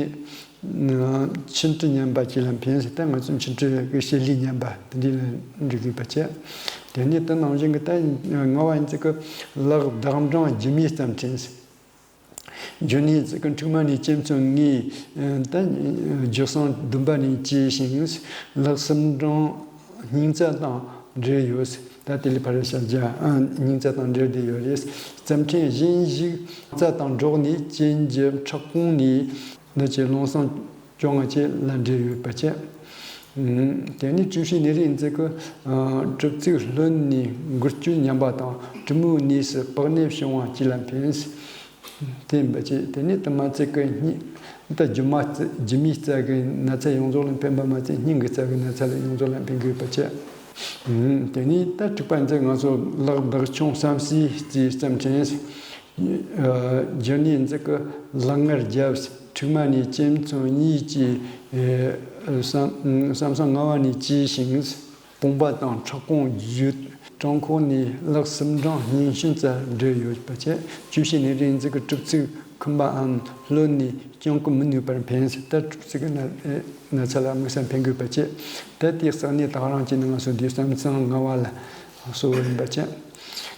མཆིན་དྲི་ཉམས་པ་བཅས་ལ་ཕན་ཟེར། ད་ང་ཚོ་མཆིན་དྲི་གི་བྱེད་ལས་ཉམས་པ་དེ་འདྲ་ལ་འགྲོ་དགོས་པ་བྱས། དེ་ནས་དེ་ནང་བཞིན་གྱི་ད་ལྔ་བ་འཛིན་གྱི་ལག་བདག་འབྲིང་རྒྱུ་མའི་རྩམ་ཕྲན། རྒྱུ་ནི་ཙི་གི་མཁྲིག་མ་ནས་གཅིན་ཚོན་ལྔའི་ད་རྒྱུ་སམ་བདུན་པ་ནས་བཅས་ཤིང་། ལག་སྲིབ་འབྲིང་སྙིང་རྩ་དང་འབྲེལ་ཡོད། ད་དེ་ལས་ཕར་ཤར་རྒྱག་སྙིང་རྩ་དང་འབྲེལ་བསྡད་ཡོད་རེད། རྩམ་ཕྲན་གཞན་ཞིག་རྩ་དང་འགྲོགས་ནས་གཅིན་རྒྱུ་ཁྲག་ཁོང་ནས་ནད་ཀྱི་རླུང་སམ་བཅོ་ལྔ་བཅས་ལ་འབྲེལ་ཡོད་པ་བྱས། དེ་ནས་བཅུ་བཞི་ནད་རིགས་འཛིན་གྱི་གྲིབ་ཚིགས་ལྷོད་ནས་མགུལ་སྐྱོད་ཉམས་པ་དང་གྲིབ་མོའི་གནས་སུ་པགས་ནད་བྱུང་བ་བཅས་ལ་ཕན། དེ་ཡིན་པ་བྱས། དེ་ནས་དེ་མ་ཚད་ཀྱི་སྙིང་ད་རྒྱུ་མ་རྩ་རྒྱུ་མའི་རྩ་གི་ན་ཚ་ཡོངས་རྫོགས་ལ་ཕན་པ་མ་ཚད་སྙིང་གི་རྩ་གི་ན་ཚ་ལ་ཡོངས་རྫོགས་ལ་ཕན་དགོས་པ་བྱས། དེ་ནས་ད་དྲུག་པ་འཛིན་ང་ཚོ་ལག་བདག་ཆུང་བསམ་སྲིའི་རྩའི་རྩམ་ཕྲན། རྒྱུ་ནི་འཛིན་གྱི་ལག་ངར་རྒྱབ། མཁྲིག་མ་ནས་གཅིན་ཚོན་གཉིས་ཀྱི་བསམ་བསམ་སམ་ལྔ་བ་ནས་བཅས་ཤིང་། དཔུང་པ་དང་ཁྲག་ཁོང་རྒྱུད། བྲང་ཁོག་ནས་ལག་སྲིབ་འབྲིང་སྙིང་ཤིན་རྩ་འབྲེལ་ཡོད་པ་བྱས། བཅུ་བཞི་ནད་རིགས་འཛིན་གྱི་གྲིབ་ཚིགས་ཁུམ་པའམ་ལྷོད་ནས་སྐྱོང་གི་མི་ནུས་པར་ཕན་ཟེར། ད་གྲིབ་ཚིགས་ཀྱི་ན་ན་ཚ་ལ་དམིགས་བསལ་ཕན་དགོས་པ་བྱས། ད་དེའི་རྩ་ནས་དག་རང་བྱས་ནས་ང་ཚོ་འདི་བསམ་སམ་ལྔ་བ་ལ་གསོལ་བ་ཡིན་པ་བྱས།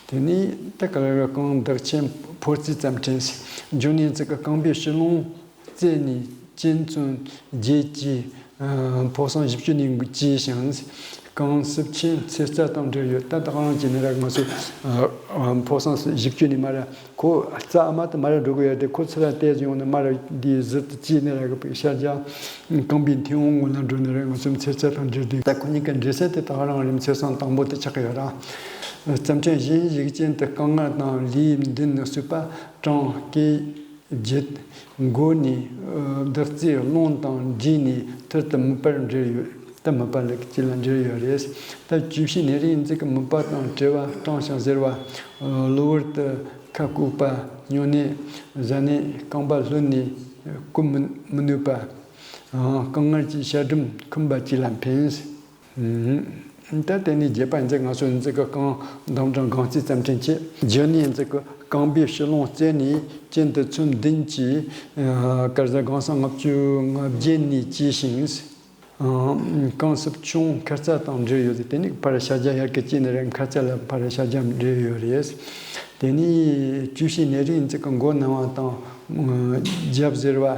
དེ་ནས་ད་ག་ལ་རྐང་བདག་ཅན་ཕོར་རྩིས་རྩམ་ཕྲན། རྒྱུ་ནི་འཛིན་གྱི་རྐང་པའི་ཕྱི་ལོང་། རྩེ་ནས་གཅན་གཟན་བརྒྱད་ཀྱི་ཕོ་གསུམ་བཞི་བཅུ་ནས་བཅས་ཤིང་། རྐང་སྲབ་ཆེན་ཚེ་རྩ་དང་འབྲེལ་ཡོད། ད་ད་ག་རང་བྱས་ནས་ར་ང་ཚོས་ཕོ་གསུམ་བཞི་བཅུ་ནས་མར་ཁོ་རྩ་ཨ་མ་དེ་མར་འགྲོ་གི་ཡོད་དེ། ཁོ་ཚུར་བལྟས་ཡོང་ན་མར་འདི་ཟུར་དུ་བཅད་ནས་ར་གི་ཤར་རྒྱག་རྐང་པའི་མཐེ་བོང་ངོ་ལ་འགྲོ་ནས་ར་ང་ཚོས་ཚེ་རྩ་དང་འབྲེལ་ཏེ། ད་ཁོ་གཉིས་ཀའི་འབྲེལ་ཚད་དེ་ད་ག་རང་རིམ་ཚེས་གསུམ་དང་པོ་དེ་ཆགས་ཀྱི་ཡོད་ར། རྩམ་ཕྲན་གཞན་ཞིག་ཅན་དུ་རྐང་ངར་དང་ལུས་མདུན་གསུས་པ། བྲང་སྐེ་བརྒྱད། མགོ་ནས་ལྡག་རྩེ་རླུང་དང་འདྲེས་ནས་ཐུར་དུ་མིད་པར་འབྲེལ་ཡོད། ད་མིད་པ་ལ་གཅིག་ལ་འབྲེལ་ཡོད་རེད། ད་བཅུ་བཞི་ནད་རིགས་འཛུགས་ཀྱི་མིད་པ་དང་བྲལ་བ། སྐྲངས་ཤིང་གཟེར་བ། གློ་བུར་དུ་ཁ་ལྐུགས་པ། སྨྱོ་ནད། གཟའ་ནད། རྐང་པ་ལྷོད་ནས་སྐུད་མི་མི་ནུས་པ། རྐང་ངར་གྱི་ཤ་གྲུམ་འཁུམས་པ་བཅས་ལ་ཕན། ད་དེ་ནས་བརྒྱད་པ་འཛེག་ང་ཚོ་འཛེག་གི་རྐང་འདབ་འབྲིང་སྒང་རྩེ་རྩམ་ཕྲན་བཅས། བརྒྱད་ནས་འཛེག་གི་རྐང་པའི་ཕྱི་ལོང་རྩེ་ནས་གཅན་དུ་ཚོན་བདུན་གྱི་དཀར་ཟ་སྒང་ས་ལྔ་བཅུ་ང་བརྒྱད་ནས་བཅས་ཤིང་། རྐང་སྲབ་ཆུང་ཁ་རྩ་དང་འབྲེལ་ཡོད། དེ་ནས་ཕར་ཤར་རྒྱག་ཡར་ཀ་བཅད་ནས་ར་ཁ་རྩ་ལ་ཕར་ཤར་རྒྱག་འབྲེལ་ཡོད་རེད། དེ་ནས་བཅུ་བཞི་ནད་རིགས་འཛེག་གི་མགོ་ན་བ་དང་རྒྱབ་གཟེར་བ།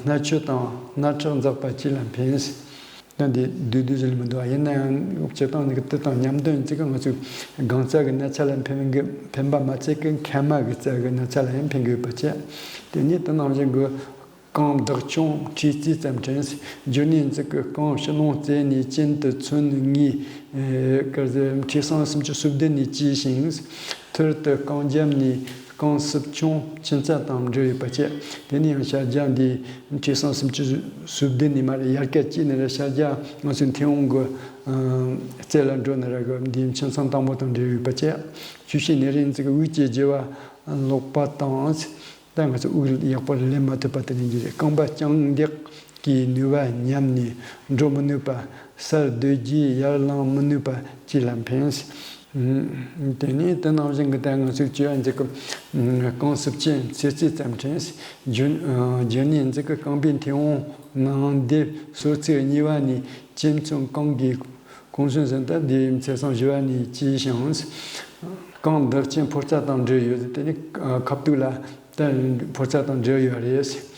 སྣ་ཆུ་དང་སྣ་ཁྲག་འཛག་པ་བཅས་ལ་ཕན། ད་འདི་བསྡུས་བསྡུས་ཟེར་མི་འདུག་ཡིན་ན་ཡང་སྤྱིར་བཏང་ནི་དེ་དང་མཉམ་དུ་འཛེག་གི་ང་ཚོའི་སྒང་རྩ་གི་ན་ཚ་ལ་ཕན་གི་ཕན་པ་མ་ཚད་ཀི་མཁལ་མ་གི་རྩ་གི་ན་ཚ་ལ་ཡང་ཕན་གི་ཡོད་པ་བཅས། དེ་ནས་དེ་ནང་བཞིན་གི་རྐང་འདག་ཆུང་མཁྲིས་རྩེ་རྩམ་ཕྲན། བརྒྱད་ནས་འཛེག་གི་རྐང་ཕྱི་ལོང་རྩེ་ནས་གཅན་དུ་ཚོན་གཉིས། དཀར་ཟ་མཁྲིས་གསུམ་སུམ་ཅུ་སོ་བདུན་ནས་བཅས་ཤིང་། ཐུར་དུ་རྐང་རྒྱབ་ནས་རྐང་སྲབ་ཆུང་ཁྱིམ་རྩ་དང་འབྲེལ་ཡོད་པ་བཅས། དེ་ནས་ཡང་ཤར་རྒྱག་འདི་མཁྲིས་གསུམ་སུམ་ཅུ་སོ་བདུན་ནས་མར་ཡར་ཀ་བཅད་ནས་ར་ཤར་རྒྱག་ང་ཚོའི་མཐེ་བོང་གི་རྩེ་ལ་འགྲོ་ནས་ར་གི་འདི་ཁྱིམ་ཚང་དང་པོ་དང་འབྲེལ་ཡོད་པ་བཅས། བཅུ་བཞི་ནད་རིགས་འཛེག་གི་དབུགས་ཀྱི་རྒྱུ་བ་ལོག་པ་དང་། ད་ང་ཚོ་དབུགས་ཡག་པོ་ལེན་མ་ཐུབ་པ་དེ་ནས་འགྱུར་རེད། རྐང་པ་རྐྱང་འདེགས་ཀྱི་ནུས་པ་ཉམས་ནས་འགྲོ་མི་ནུས་པ། སར་སྡོད་རྒྱུ་ཡར་ལངས་མི་ནུས་པ་བཅས་ལ་ཕན། དེ་ནས་དེ་ནང་བཞིན་གྱི་ད་ང་ཚོས་བཅོས་ཡ་འཛེག་གི་རྐང་སྲབ་ཆེན་ཚེ་རྩེ་རྩམ་ཕྲན། རྒྱུ་རྒྱུ་ནས་འཛེག་གི་རྐང་པའི་མཐེ་བོང་ནང་འདེབས་སོར་ཚིགས་གཉིས་པ་ནས་གཅན་གཟན་རྐང་གི་གོང་ཚོན་ཟིན། ད་འདི་ཚེས་གསུམ་བཞི་བ་ནས་བཅས་ཤིང་། རྐང་འདག་ཆེན་ཕོ་རྩ་དང་འབྲེལ་ཡོད། དེ་ནི་ཁ་ཐུག་ལ་ད་ཕོ་རྩ་དང་འབྲེལ་ཡོད་རེད།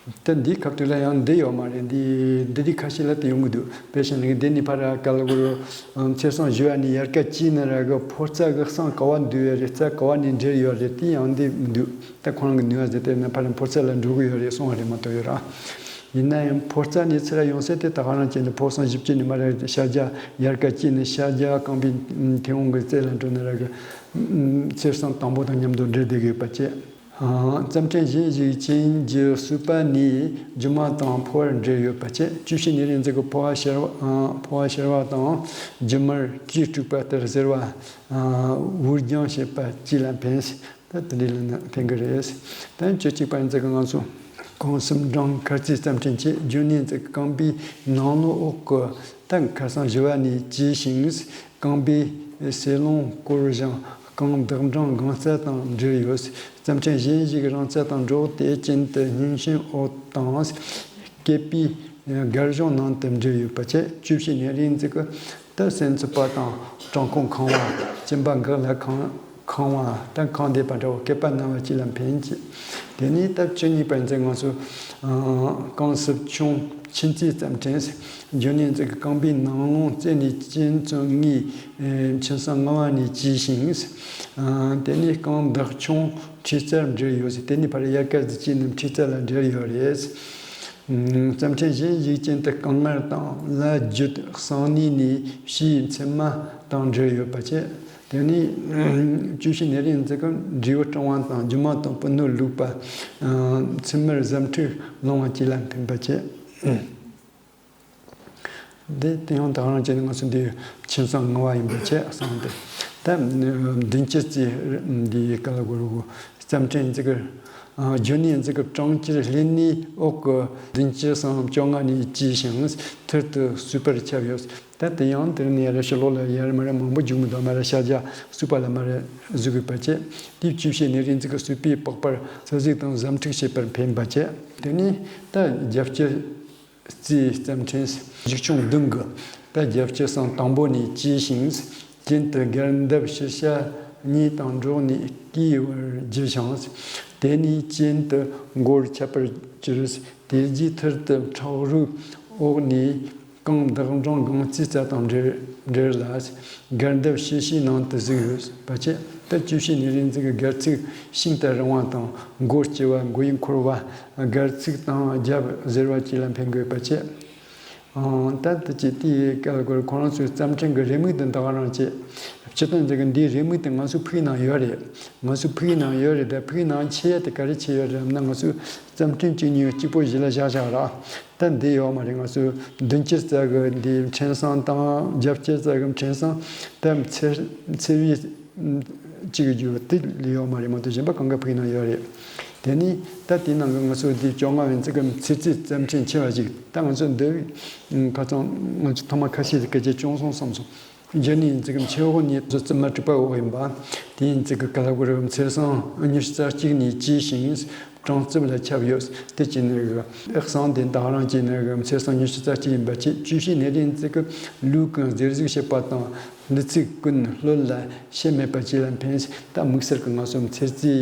ད་འདིའི་ཁ་ཐུག་ལ་ཡང་འདི་ཡོད་མ་རེད། འདི་འདི་འདི་ཁ་ཤས་ལ་དེ་ཡོང་གི་འདུག་དཔེ་བཞག་ན་འདི་ནི་ཕར་ག་ལ་གོ་རོ། ཚེས་གསུམ་བཞི་བ་ནས་ཡར་ཀ་བཅད་ནས་ར་གི་ཕོ་རྩ་གི་གསང་ག་བ་འདུས་ཡོད་རེད། རྩ་ག་བ་ནས་འབྲེལ་ཡོད་རེད། དེ་ཡང་འདི་མི་འདུག་ད་ཁོ་རང་གི་ནུས་པ་ཟེར་དེ་ན་ཕར་ཕོ་རྩ་ལ་འགྲོ་གི་ཡོད་རེད་གསུང་བ་རེད་མ་གཏོགས་ཡོད་ར། ཡིན་ན་ཡང་ཕོ་རྩ་ནས་ཚུར་ཡོང་ས་དེ་ད་ག་རང་བྱས་ནས་ཕོ་གསུམ་བཞི་བཅུ་ནས་མར་ཤར་རྒྱག་ཡར་ཀ་བཅད་ནས་ཤར་རྒྱག་རྐང་པའི་མཐེ་བོང་གི་རྩེ་ལ་འགྲོ་ནས་ར་གི་ཚེས་གསུམ་དང་པོ་དང་མཉམ་དུ་འབྲེལ་བསྡད་དགོས་པ་བཅས། རྩམ་ཕྲན་གཞན་ཞིག་ཅན་གྱི་གསུས་པ་ནས་རྒྱུ་མ་དང་ཕོ་བར་འབྲེལ་ཡོད་པ་བཅས། བཅུ་བཞི་ནད་རིགས་འཛེག་གི་ཕོ་བ་ཤར་བ་ཕོ་བ་ཤར་བ་དང་རྒྱུ་མར་གྱིས་དཀྲུགས་པ་ལྟར་གཟེར་བ། དབུགས་རྒྱང་ཞེས་པ་བཅས་ལ་ཕན། ད་དེ་འདྲའི་ལ་ན་ཕན་གི་རེད། ད་བཅུ་གཅིག་པ་འཛེག་གི་ང་ཚོ་རྐང་གསུམ་འབྲིང་ཁ་རྩེ་རྩམ་ཕྲན་བཅས། རྒྱུ་ནས་འཛེག་གི་རྐང་པའི་ནང་ལོགས་འོག་གི་ད་ཁ་སང་བཞི་བ་ནས་བཅས་ཤིང་། རྐང་པའི་སེ་ལོང་སྐོར་ཞིང་རྐང་འདག་འབྲིང་སྒང་རྩ་དང་འབྲེལ་ཡོད། རྩམ་ཕྲན་གཞན་ཞིག་རིང་ཚད་དང་འགྲོགས་ཏེ་གཅན་དུ་སྙིང་ཤིང་འོད་དང་། སྐེད་པའི་སྒལ་གཞོང་ནང་དུ་འབྲེལ་ཡོད་པ་བཅས། བཅུ་བཞི་ནད་རིགས་འཛེག་གི་ད་སེམས་ཚིག་པ་དང་བྲང་ཁོག་འཁང་བ། གཅིན་པ་འགག་ལ་འཁང་འཁང་བ། ད་འཁང་བསྡད་པ་འདྲ་བོ། སྐེད་པ་ན་བ་བཅས་ལ་ཕན་གྱི། དེ་ནས་ད་བཅུ་གཉིས་པ་འཛེག་ང་ཚོ་རྐང་སྲབ་ཆུང་ཁྱིམ་རྩེ་རྩམ་ཕྲན། རྒྱུ་ནས་འཛེག་གི་རྐང་པའི་ནང་ལོང་རྩེ་ནས་གཅན་གཟན་གཉིས། ཁྱིམ་གཟན་ལྔ་བ་ནས་བཅས་ཤིང་། དེ་ནས་རྐང་འདག་ཆུང་མཁྲིས་རྩར་འབྲེལ་ཡོད་ཟེར། དེ་ནས་ཕར་ཡར་ཀ་ཟིག་བཅད་ནས་མཁྲིས་རྩ་ལ་འབྲེལ་ཡོད་རེད། རྩམ་ཕྲན་གཞན་ཞིག་ཅན་དུ་རྐང་ངར་དང་ལ་རྒྱུད་གསང་ནུས་ནས་ཕྱིའི་མཚན་མ་དང་འབྲེལ་ཡོད་པ་བཅས། དེ་ནས་བཅུ་བཞི་ནད་རིགས་འཛེག་གི་འབྲས་བུ་སྐྲང་བ་དང་རྒྱུ་མ་དང་སྤུ་སྣོད་ལུག་པ། མཚན་མར་གཟའ་འཁྲུགས་ལངས་པ་བཅས་ལ་ཕན་པ་བཅས། འདི་དེ་ཡང་ད་ག་རང་བྱས་ནས་ང་ཚོ་འདི་ཁྱིམ་ཚང་ལྔ་བ་ཡིན་པ་བྱས་གསུངས་ཏེ། ད་མདུན་སྐྱེད་ཀྱི་འདི་ག་ལ་གོ་རུ་རྩམ་ཕྲན་འཛེག་གི་རྒྱུ་ནས་འཛེག་གི་གྲང་ཁྱེར་ལྷན་ནུས་འོག་གི་མདུན་སྐྱེད་སང་བཅོ་ལྔ་ནས་བཅས་ཤིང་ཐུར་དུ་གསུས་པར་ཁྱབ་ཡོད། ད་དེ་ཡང་དེ་ནས་ཡར་ཕྱི་ལོགས་ལ་ཡར་མར་མང་པོ་རྒྱུག་མི་འདུག་མར་ཤར་རྒྱག་གསུས་པ་ལ་མར་གཟིགས་དགོས་པ་བྱས། དེའི་བཅུ་བཞི་ནད་རིགས་འཛེག་གི་གསུས་པའི་པགས་པར་ས་གཟིག་དང་གཟའ་འཁྲུགས་བྱེད་པར་ཕན་པ་བྱས། དེ་ནས་ད་རྒྱབ་སྐྱེད་རྩིས་རྩམ་ཕྲན་འཇིག་ཆུང་བདུན་གི་ད་རྒྱབ་སྐྱེད་སང་དང་པོ་ནས་བཅས་ཤིང་། གྱེན་དུ་སྒལ་འདབ་ཕྱི་ཤ་ གཉེན་དང་འགྲོགས་ནས་བསྐོས་པར་བགྱི་ཞིང་། དེ་ནས་གྱེན་དུ་མགོར་ཁྱབ་པར་གྱུར། དེ་རྗེས་ཐུར་དུ་ཁྲག་རུས་འོག་ནས་རྐང་འདག་འབྲིང་སྒང་རྩེ་རྩ་དང་འབྲེལ་འབྲེལ་ལ། སྒལ་འདེབས་ཕྱི་ཕྱིའི་ནང་དུ་གཟིགས་ཡོད་པ་བཅས། ད་བཅུ་བཤད་ནས་རེས་འཛིན་གྱི་སྒལ་ཚིགས་ཤིན་ཏུ་རིང་བ་དང་། མགོ་ལྕི་བ། མགོ་ཡུ་འཁོར་བ། སྒལ་ཚིགས་དང་རྒྱབ་གཟེར་བ་བཅས་ལ་ཕན་དགོས་པ་བཅས། ཨང་། ད་ལྟ་ཅི་དེའི་སྐབས་ཁོ་རང་ཚོའི་རྩམ་ཕྲེང་གི་རེའུ་མིག་དེ་འདག་རང་བྱེད། སྤྱིར་བཏང་འདི་གི་འདིའི་རེའུ་མིག་དེ་ང་ཚོའི་ཕུག་ནང་ཡོད་རེད། ང་ཚོའི་ཕུག་ནང་ཡོད་རེད། ད་ཕུག་ནང་ཆེ་ཡ་དེ་ག་རེ་ཆེ་ཡོད་རེད་ལབ་ན། ང་ཚོའི་རྩམ་ཕྲེང་གཅིག་གཉིས་གཅིག་པོ་གཞི་ལ་བཞག་བཞག་ར། ད་འདི་ཡོད་མ་རེད། ང་ཚོའི་མདུན་སྐྱེད་རྩ་གི་འདིའི་ཕྲེང་སྲང་དང་། རྒྱབ་སྐྱེད་རྩ་གི་ཕྲེང་སྲང་། ད་མཚེར་མཚེར་བའི་གཅིག་གི་རྒྱུ་དེ་ལ་ཡོད་མ་རེད་མ་གཏོགས། གཞན་པ་གང་ག་ཕུག་ནང་ཡོད་རེད། དེ་ནས་ད་དེའི་ནང་གི་ང་ཚོ་འདི་བཅོ་ལྔ་བའི་འཛིན་གྲྭའི་མཚེར་རྩེའི་རྩམ་ཕྲེང་ཆེ་བ་ཞིག་ད་ང་ཚོ་འདི་ཁ་སང་ང་ཚོ་ཐོག་མ་ཁ་ཤས་ཀྱིས་སྐད་ཆ་བྱུང་སོང་བསམ་སོང་། རྗེས་ནས་འཛིན་གྲྭའི་མཚེར་འོག་ནས་བཟོ་རྩིབ་མ་དྲུག་པ་འོག་ཡིན་པ། དེའི་འཛིན་གྲྭའི་ག་ལ་གོ་ར་མཚེར་སྲང་ཉི་ཤུ་རྩ་གཅིག་ནས་བཅད་ཞིང་། སྲང་རྩིབ་ལ་ཁྱབ་ཡོད། དེ་བྱས་ནས་གི་ཨེག་སང་དེ་འདག་རང་བྱས་ནས་གི་མཚེར་སྲང་ཉི་ཤུ་རྩ་གཅིག་ཡིན་པ་བཅས། བཅུ་བཤད་ནས་རེས་འཛིན་གྲྭའི་ལུས་ཀུན་གཟེར་གཟིགས་བྱེད་པ་དང་། ལུས་ཚིགས་ཀུན་ལྷོད་ལ་ཕྱེ་མེད་པ་བཅས་ལ་ཕན། ད་དམིགས་བསལ་གྱི་ང་ཚོ་མཚེར་རྩེ་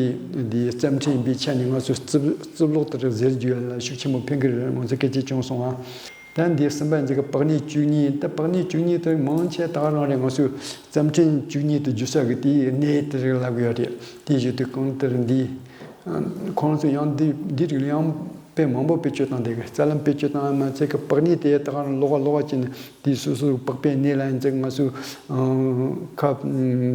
འདིའི་རྩམ་ཕྲེང་ཡིན་པའི་ཆ་ནས་ང་ཚོ་རྩིབ་རྩིབ་ལོགས་དེར་གཟེར་རྒྱུ་ལ་ཤུགས་ཆེན་པོ་ཕན་གི་རེད། ང་ཚོ་སྐད་ཆ་བྱུང་སོང་ཨ། ད་འདི་གསུམ་པ་འཛིན་གྲྭའི་པགས་ནད་བཅུ་གཉིས། ད་པགས་ནད་བཅུ་གཉིས་དེ་མང་ཆེ་འདག་རང་རེད། ང་ཚོའི་རྩམ་ཕྲེང་བཅུ་གཉིས་དེ་རྒྱུ་ས་གི་དེའི་གནས་དེ་རིགས་ལབ་གི་ཡོད་རེད། དེའི་གཞུག་དེ་གང་ལྟར་འདི་ཁོང་ཚོ་ཡང་འདི་འདི་རིགས་ལ་ཡང་དཔེ་མང་པོ་བེད་སྤྱོད་བཏང་བསྡད་གི། རྩ་ལམ་བེད་སྤྱོད་བཏང་ཡ་མ་ཚད་གི་པགས་ནད་དེ་འདག་རང་ལོགས་ཀ་ལོགས་ཀ་བྱས་ནས། དེ་སོ་སོའི་པགས་པའི་ནད་ལ་ཡིན་ཙང་ང་ཚོའི་ཨང་ཁབ་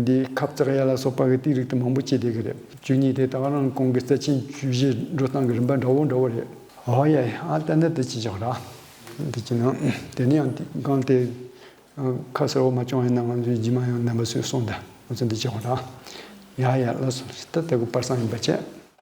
འདི་ཁབ་བཙག་ཡ་ལ་སོགས་པ་གི་དེའི་རིགས་དེ་མང་པོ་བྱས་བསྡད་གི་རེད། བཅུ་གཉིས་དེ་འདག་རང་གོང་གི་རྩ་ཆེན་བཅུ་བཞི་འགྲོ་སྟངས་ཀྱི་རིམ་པ་འདྲ་བོ་འདྲ་བོ་རེད། ཨོ་ཡ་ཡ། ཨ་ད་ནི་དེ་ཅི་བཞག་ར། དེ་ཅི་ན་དེ་ནི་ཡང་དེ་གང་དེ་ཁ་གསལ་བོ་མ་བྱུང་ཡིན་ན། ང་ཚོའི་རྗེས་མ་ཡང་རྣམ་པ་ཚོས་གསུངས་དང་། ང་ཚོ་འདི་ཅི་བཞག་ར། ཡ་ཡ། ལགས་སོ། ད་ལྟ་གི་པར་སང་ཡིན་པ་བྱས།